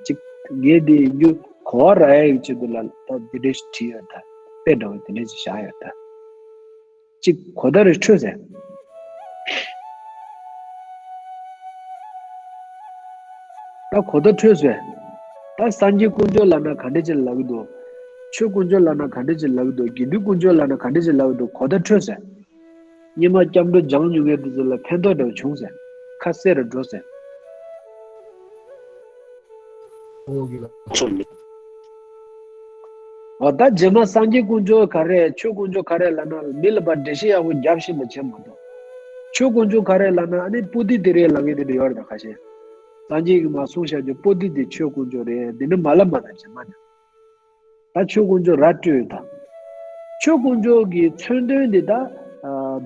ཅིག་ངས་དེ་ཡིན་རྒྱུ་གོ་བ་རག་ཡ་གི་ཆེད་དུ་ལ་ད་འདི་འདྲ་ཞིག་བྲིས་ཡོད་ད། དཔེ་འདྲ་བོ་དེ་འདྲ་ཞིག་བཞག་ཡོད་ད། གཅིག་གོ་བརྡ་རེ་འཕྲོད་ཟེར། ད་གོ་བརྡ་འཕྲོད་ཟེར། ད་སངས་རྒྱས་དཀོན་མཆོག་ལབ་ན་ག་འདྲ་ཅིག་ལབ་ཀྱི་འདུག་ཆོས་དཀོན་མཆོག་ལབ་ན་ག་འདྲ་ཅིག་ལབ་ཀྱི་འདུག་དགེ་འདུན་དཀོན་མཆོག་ལབ་ན་ག་འདྲ་ཅིག་ལབ་ཀྱི་འདུག་གོ་བརྡ་འཕྲོད་ཟེར། སྔོན་མ་སྐྱབས་འགྲོ་སྦྱངས་མྱོང་མཁན་དེ་ཚོ་ལ་ཕན་ཐོགས་འདྲ་བོ་བྱུང་ཟེར། ཁ་གསལ་རུ་འགྲོ་ཟེར། ཨོ་ད་རྗེས་མ་སངས་རྒྱས་དཀོན་མཆོག་ག་རེ་ཆོས་དཀོན་མཆོག་ག་རེ་ལབ་ན་མི་ལ་ཕར་འགྲེལ་བཤད་ཡག་པོ་རྒྱབ་ཤེས་པ་བྱེད་མ་གཏོགས། ཆོས་དཀོན་མཆོག་ག་རེ་ལབ་ན་ཨ་ནི་པོ་ཏི་དེ་རེད་ལབ་མཁན་དེ་འདྲ་ཡོད་རེད་ད་ཁ་ཤས། སངས་རྒྱས་ཀྱིས་མར་གསུངས་བཞག་རྒྱུ་པོ་ཏི་དེ་ཆོས་དཀོན་མཆོག་རེད་འདི་འདྲ་མ་ལབ་མ་ད་རྗེས་མ་ནས། ད་ཆོས་དཀོན་མཆོག་ར་སྤྲོད་ཡོད་ད། ཆོས་དཀོན་མཆོག་གི་མཚོན་དོན་འདི་ད།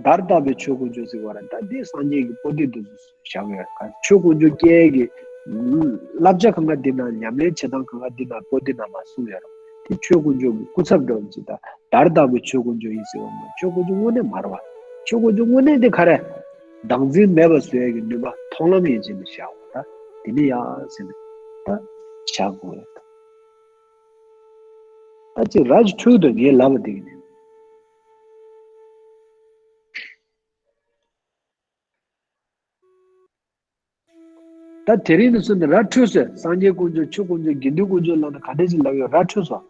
བརྡར་བཏགས་པའི་ཆོས་དཀོན་མཆོག་ཟེར་བ་རེད་ད་འདི་སངས་རྒྱས་ཀྱི་པོ་ཏི་དེ་ཚོ་བཞག་ཡོད་ཀ་ཆོས་དཀོན་མཆོག་སྐྱེ་གི་བསླབ་བྱ་གང་ག་འདི་ན་ཉམས་ལེན་བྱེད་སྟངས་གང་ག་འདི་ན་པོ་ཏི་ན་མ་གསུངས་ཡོད་རེད། དེ་ཆོས་དཀོན་མཆོག་གི་སྐུ་ཚབ་འགྲོ་བ་ཅིག་ད་བརྡར་བཏགས་པའི་ཆོས་དཀོན་མཆོག་ཡིན་ཟེར་བ་མ་ཆོས་དཀོན་མཆོག་དངོས་གནས་མ་རེད་བ། ཆོས་དཀོན་མཆོག་དངོས་གནས་དེ་ག་རེ། བདག་འཛིན་མེད་པ་བཟོ་ཡ་གི་ནུས་པ་མཐོང་ལམ་ཡན་ཆད་ནས་བཞག་འོ་ད་དེ་ནི་ཡ་ཟེར་ནས་ད་བཞག་དགོས་རེད། ཨ་ཅེ་ར་ཅི་འཁྲུག་འདུག་ངས་ལབ་པ་འདི་གི་ནི། ད་དེ་རིང་ནས་བཟུང་ནས་ར་འཕྲོད་སོང་། སངས་རྒྱས་དཀོན་མཆོག་ཆོས་དཀོན་མཆོག་དགེ་འདུན་དཀོན་མཆོག་ལབ་ན་ག་འདྲ་ཞིག་ལབ་ཡོད་ར་འཕྲོད་སོང་།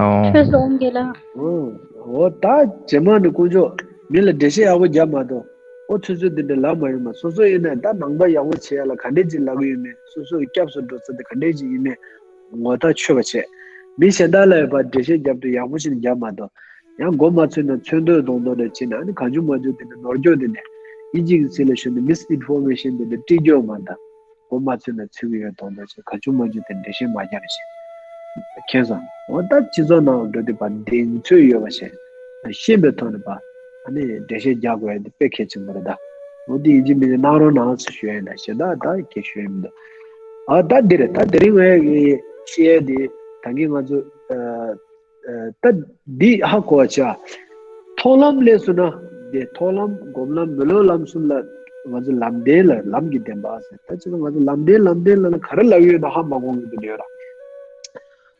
ཨོ། འཕྲོད་སོང་དགེ་ལགས། ཨོ། ཨོ་ད་རྗེས་མ་ནས་དཀོན་མཆོག་མི་ལ་འགྲེལ་བཤད་ཡག་པོ་རྒྱབ་མ་གཏོགས་ཨོ་ཚོད་ཚོད་འདི་འདྲ་ལབ་མ་ཡོང་མ་སོ་སོ་ཡིན་ན་ད་ནང་པ་ཡག་པོ་བྱེད་ཡ་ལ་ག་འདྲ་ཞིག་ལབ་ཀྱི་ཡོད་མེད་སོ་སོ་ཡི་སྐྱབས་སུ་འགྲོ་ས་དེ་ག་འདྲ་ཞིག་ཡིན་མེད་ངོ་ཐག་ཆོད་པ་བྱེད། མི་གཞན་དག་ལ་ཡོད་པ་འགྲེལ་བཤད་རྒྱབ་དུས་ཡག་པོ་ཞིག་རྒྱབ་མ་གཏོགས། ཡང་མགོ་མ་ཚོས་ན་མཚོན་དོན་མདོག་མདོག་འདྲ་བྱས་ན་ཨ་ནི་གང་བྱུང་མང་བྱུང་དེ་འདྲ་ནོར་འཁྱོག་དེ་ནས་ཨིན་ཇི་གི་ཚིག་ལ་ཞུ་ན་མིས་ཨིན་ཕོར་མེ་ཤན་དེ་འདྲ་སྤྲད་རྒྱུ་མ་གཏོགས་མགོ་མ་ཚོས་ན་ཚུད་ཀྱི་ཡོད་མདོག་མདོག་བྱས་གང་བྱུང་མང་བྱུང་དེ་འགྲེལ་བཤད་མ་རྒྱག་རེ་བྱས། མཁྱེན་སོང་། འོ་ད་སྤྱི་ཚོགས་ནང་འགྲོ་དུས་པ་གདེང་ཚོད་ཡོད་པ་བྱས་ཤེས་པའི་ཐོག་ནས་པ་ཨ་ནི་འགྲེལ་བཤད་རྒྱག་དགོས་ཡ་དེ་དཔེ་གལ་ཆེན་པོ་རེད་ད། འོ་དེ་ཡིན་གཅིག་མིན་གཅིག་གནང་རོགས་གནང་ཟེར་ཞུ་ཡ་ཡིན་ད་གཞན་དག་ད་གལ་ཞུ་ཡ་མི་འདུག་ཨ་ད་འདི་རེད་ད་དེ་རིང་ངས་བཤད་ཡ་དེ་ད་གིན་ང་ཚོ་ཨ། ད་འདི་ཧ་གོ་བ་བྱ། མཐོང་ལམ་ལས་སུ་ན་དེ་མཐོང་ལམ་སྒོམ་ལམ་མི་སློབ་ལམ་གསུམ་ལ་ང་ཚོ་ལམ་བདེན་ལ་ལམ་གྱི་བདེན་པ་ཟེར་ད་ཅི་ན་ང་ཚོ་ལམ་བདེན་ལམ་བདེན་ལ་ན་ག་རེ་ལབ་ཡོད་ན་ཧ་མ་གོ་གི་འདུག་ཡོད་ར།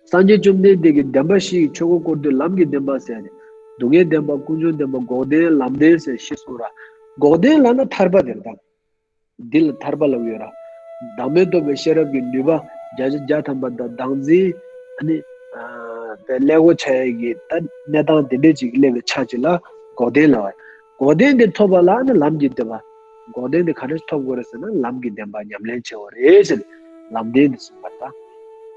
སངས་རྒྱས་བཅོམ་ལྡན་འདས་ཀྱིས་བདེན་པ་བཞི་ཡི་ཆོས་འཁོར་བསྐོར་དུས་ལམ་གྱི་བདེན་པ་ཟེར་ནས་སྡུག་བསྔལ་བདེན་པ་ཀུན་འབྱུང་བདེན་པ་འགོག་བདེན་ལམ་བདེན་ཟེར་བཞི་གསུངས་ར། འགོག་བདེན་ལ་ན་ཐར་པ་དེར་དང་། འདི་ལ་ཐར་པ་ལབ་ཡོད་ར། བདག་མེད་རྟོགས་པའི་ཤེས་རབ་ཀྱི་ནུས་པ་བརྒྱ་ཆ་བརྒྱ་ཐམ་པ་དང་བདག་འཛིན་ཨ་ནི་ཨ་པའི་ཀླད་ཀོར་ཆགས་ཡས་ཀྱི་ད་གནས་སྟངས་དེ་འདྲས་ཅིག་སླེབས་པའི་ཆ་ཅིག་ལ་འགོག་བདེན་ལབ་པ། འགོག་བདེན་དེ་ཐོབ་པ་ལ་ཨ་ནི་ལམ་གྱི་བདེན་པ། འགོག་བདེན་དེ་ག་འདྲས་ཐོབ་དགོས་རེད་ཟེར་ན་ལམ་གྱི་བདེན་པ་ཉམས་ལེན་བྱེད་དགོས་རེད་ཟེར་ལམ་བདེན་དེ་གསུངས་པ་ད།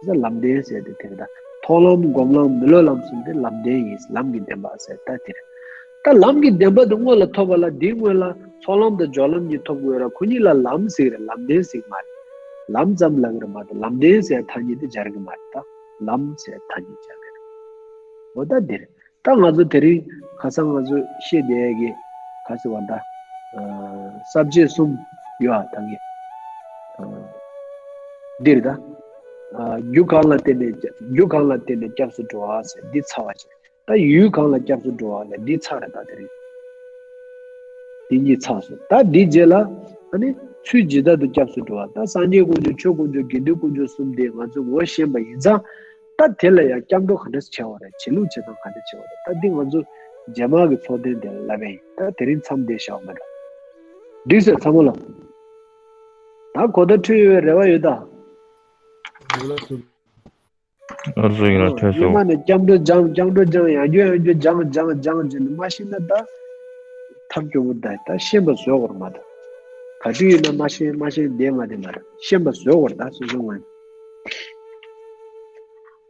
ད་ལམ་བདེན་ཟེར་དེ་དེ་རེད་ད། མཐོང་ལམ་སྒོམ་ལམ་མི་སློབ་ལམ་གསུམ་དེ་ལམ་བདེན་ཡིན་ལམ་གྱི་བདེན་པ་ཟེར་ད་དེ་རེད། ད་ལམ་གྱི་བདེན་པ་དེ་སྔོན་ལ་ཐོབ་པ་ལ་དེའི་སྔོན་ལ་ཚོགས་ལམ་དང་སྦྱོར་ལམ་གཉིས་ཐོབ་དགོས་ར་ཁོ་གཉིས་ལ་ལམ་ཟེར་རེད་ལམ་བདེན་ཟེར་གི་མ་རེད། ལམ་ཙམ་ལབ་གི་རེད་མ་གཏོགས་ལམ་བདེན་ཟེར་ཐ་སྙད་དེ་སྦྱར་གི་མ་རེད་ད། ལམ་ཟེར་ཐ་སྙད་སྦྱར་གི་རེད། འོ་ད་འདི་རེད། ད་ང་ཚོ་དེ་རིང་ཁ་སང་ང་ཚོ་བཤད་བསྡད་ཡས་ཀྱི་ག་ཟེར་བ་ད། ས་བཅད་གསུམ་ཡོད་ཨ་ད་གི་འདི་རེད་ད། རྒྱུ་གང་ལ་བརྟེན་ནས་རྒྱུ་གང་ལ་བརྟེན་ནས་སྐྱབས་སུ་འགྲོ་བ་ཟེར་འདི་ཚར་བ་ཞིག་ད་ཡུལ་གང་ལ་སྐྱབས་སུ་འགྲོ་བ་ལ་འདི་ཚར་རེད་ད་དེ་རིང་། འདི་གཉིས་ཚར་སོང་ད་འདི་རྗེས་ལ་ཨ་ནི་ཚུལ་ཇི་ལྟར་དུ་སྐྱབས་སུ་འགྲོ་བ་ད་སངས་རྒྱས་དཀོན་མཆོག་ཆོས་དཀོན་མཆོག་དགེ་འདུན་དཀོན་མཆོག་གསུམ་དེ་ང་ཚོས་ངོ་ཤེས་པ་ཡིན་ཙང་ད་དེ་ལ་ཡང་སྐྱབས་འགྲོ་ག་འདྲ་བྱེད་བ་རེད་བྱེད་ལུགས་བྱེད་སྟངས་ག་འདྲ་བྱེད་བ་རེད་ད་འདི་ང་ཚོ་རྗེས་མ་གི་ཚོགས་ཐེངས་དེ་ལ་ལབ་པ་ཡིན་ད་དེ་རིང་མཚམས་འདིར་བཞག་མ་འགྲོ། འགྲིག་སོང་ཚང་མ་ལ། ད་གོ་བརྡ་འཕྲོད་ཡོད་པའི་རེ་བ་ཡོད་ད། ཨ་ཟུག་ཡིན་ན་ཐོས་སོ། སྔོན་མ་ནས་སྐྱབས་འགྲོ་སྦྱང་སྐྱབས་འགྲོ་སྦྱང་ཡང་རྒྱུ་ཡང་རྒྱུ་སྦྱང་སྦྱང་སྦྱང་བྱས་ནས་མ་ཤེས་ན་ད་ཐབས་སྐྱོ་པོ་ད་ད་ཤེས་པ་བཟོ་དགོས་རེད་མ་ད། ག་དུས་ཡིན་ན་མ་ཤེས་མ་ཤེས་བསྡད་མ་བསྡད་མ་རེད་ཤེས་པ་བཟོ་དགོས་རེད་ད་སོ་སོ་ངོས་ནས།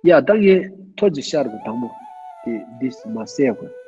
ཡ་ད་ངས་ཐོ་ཅིག་ཤར་དགོས་དང་པོ་དེ་འདི་མ་གསལ་དགོས།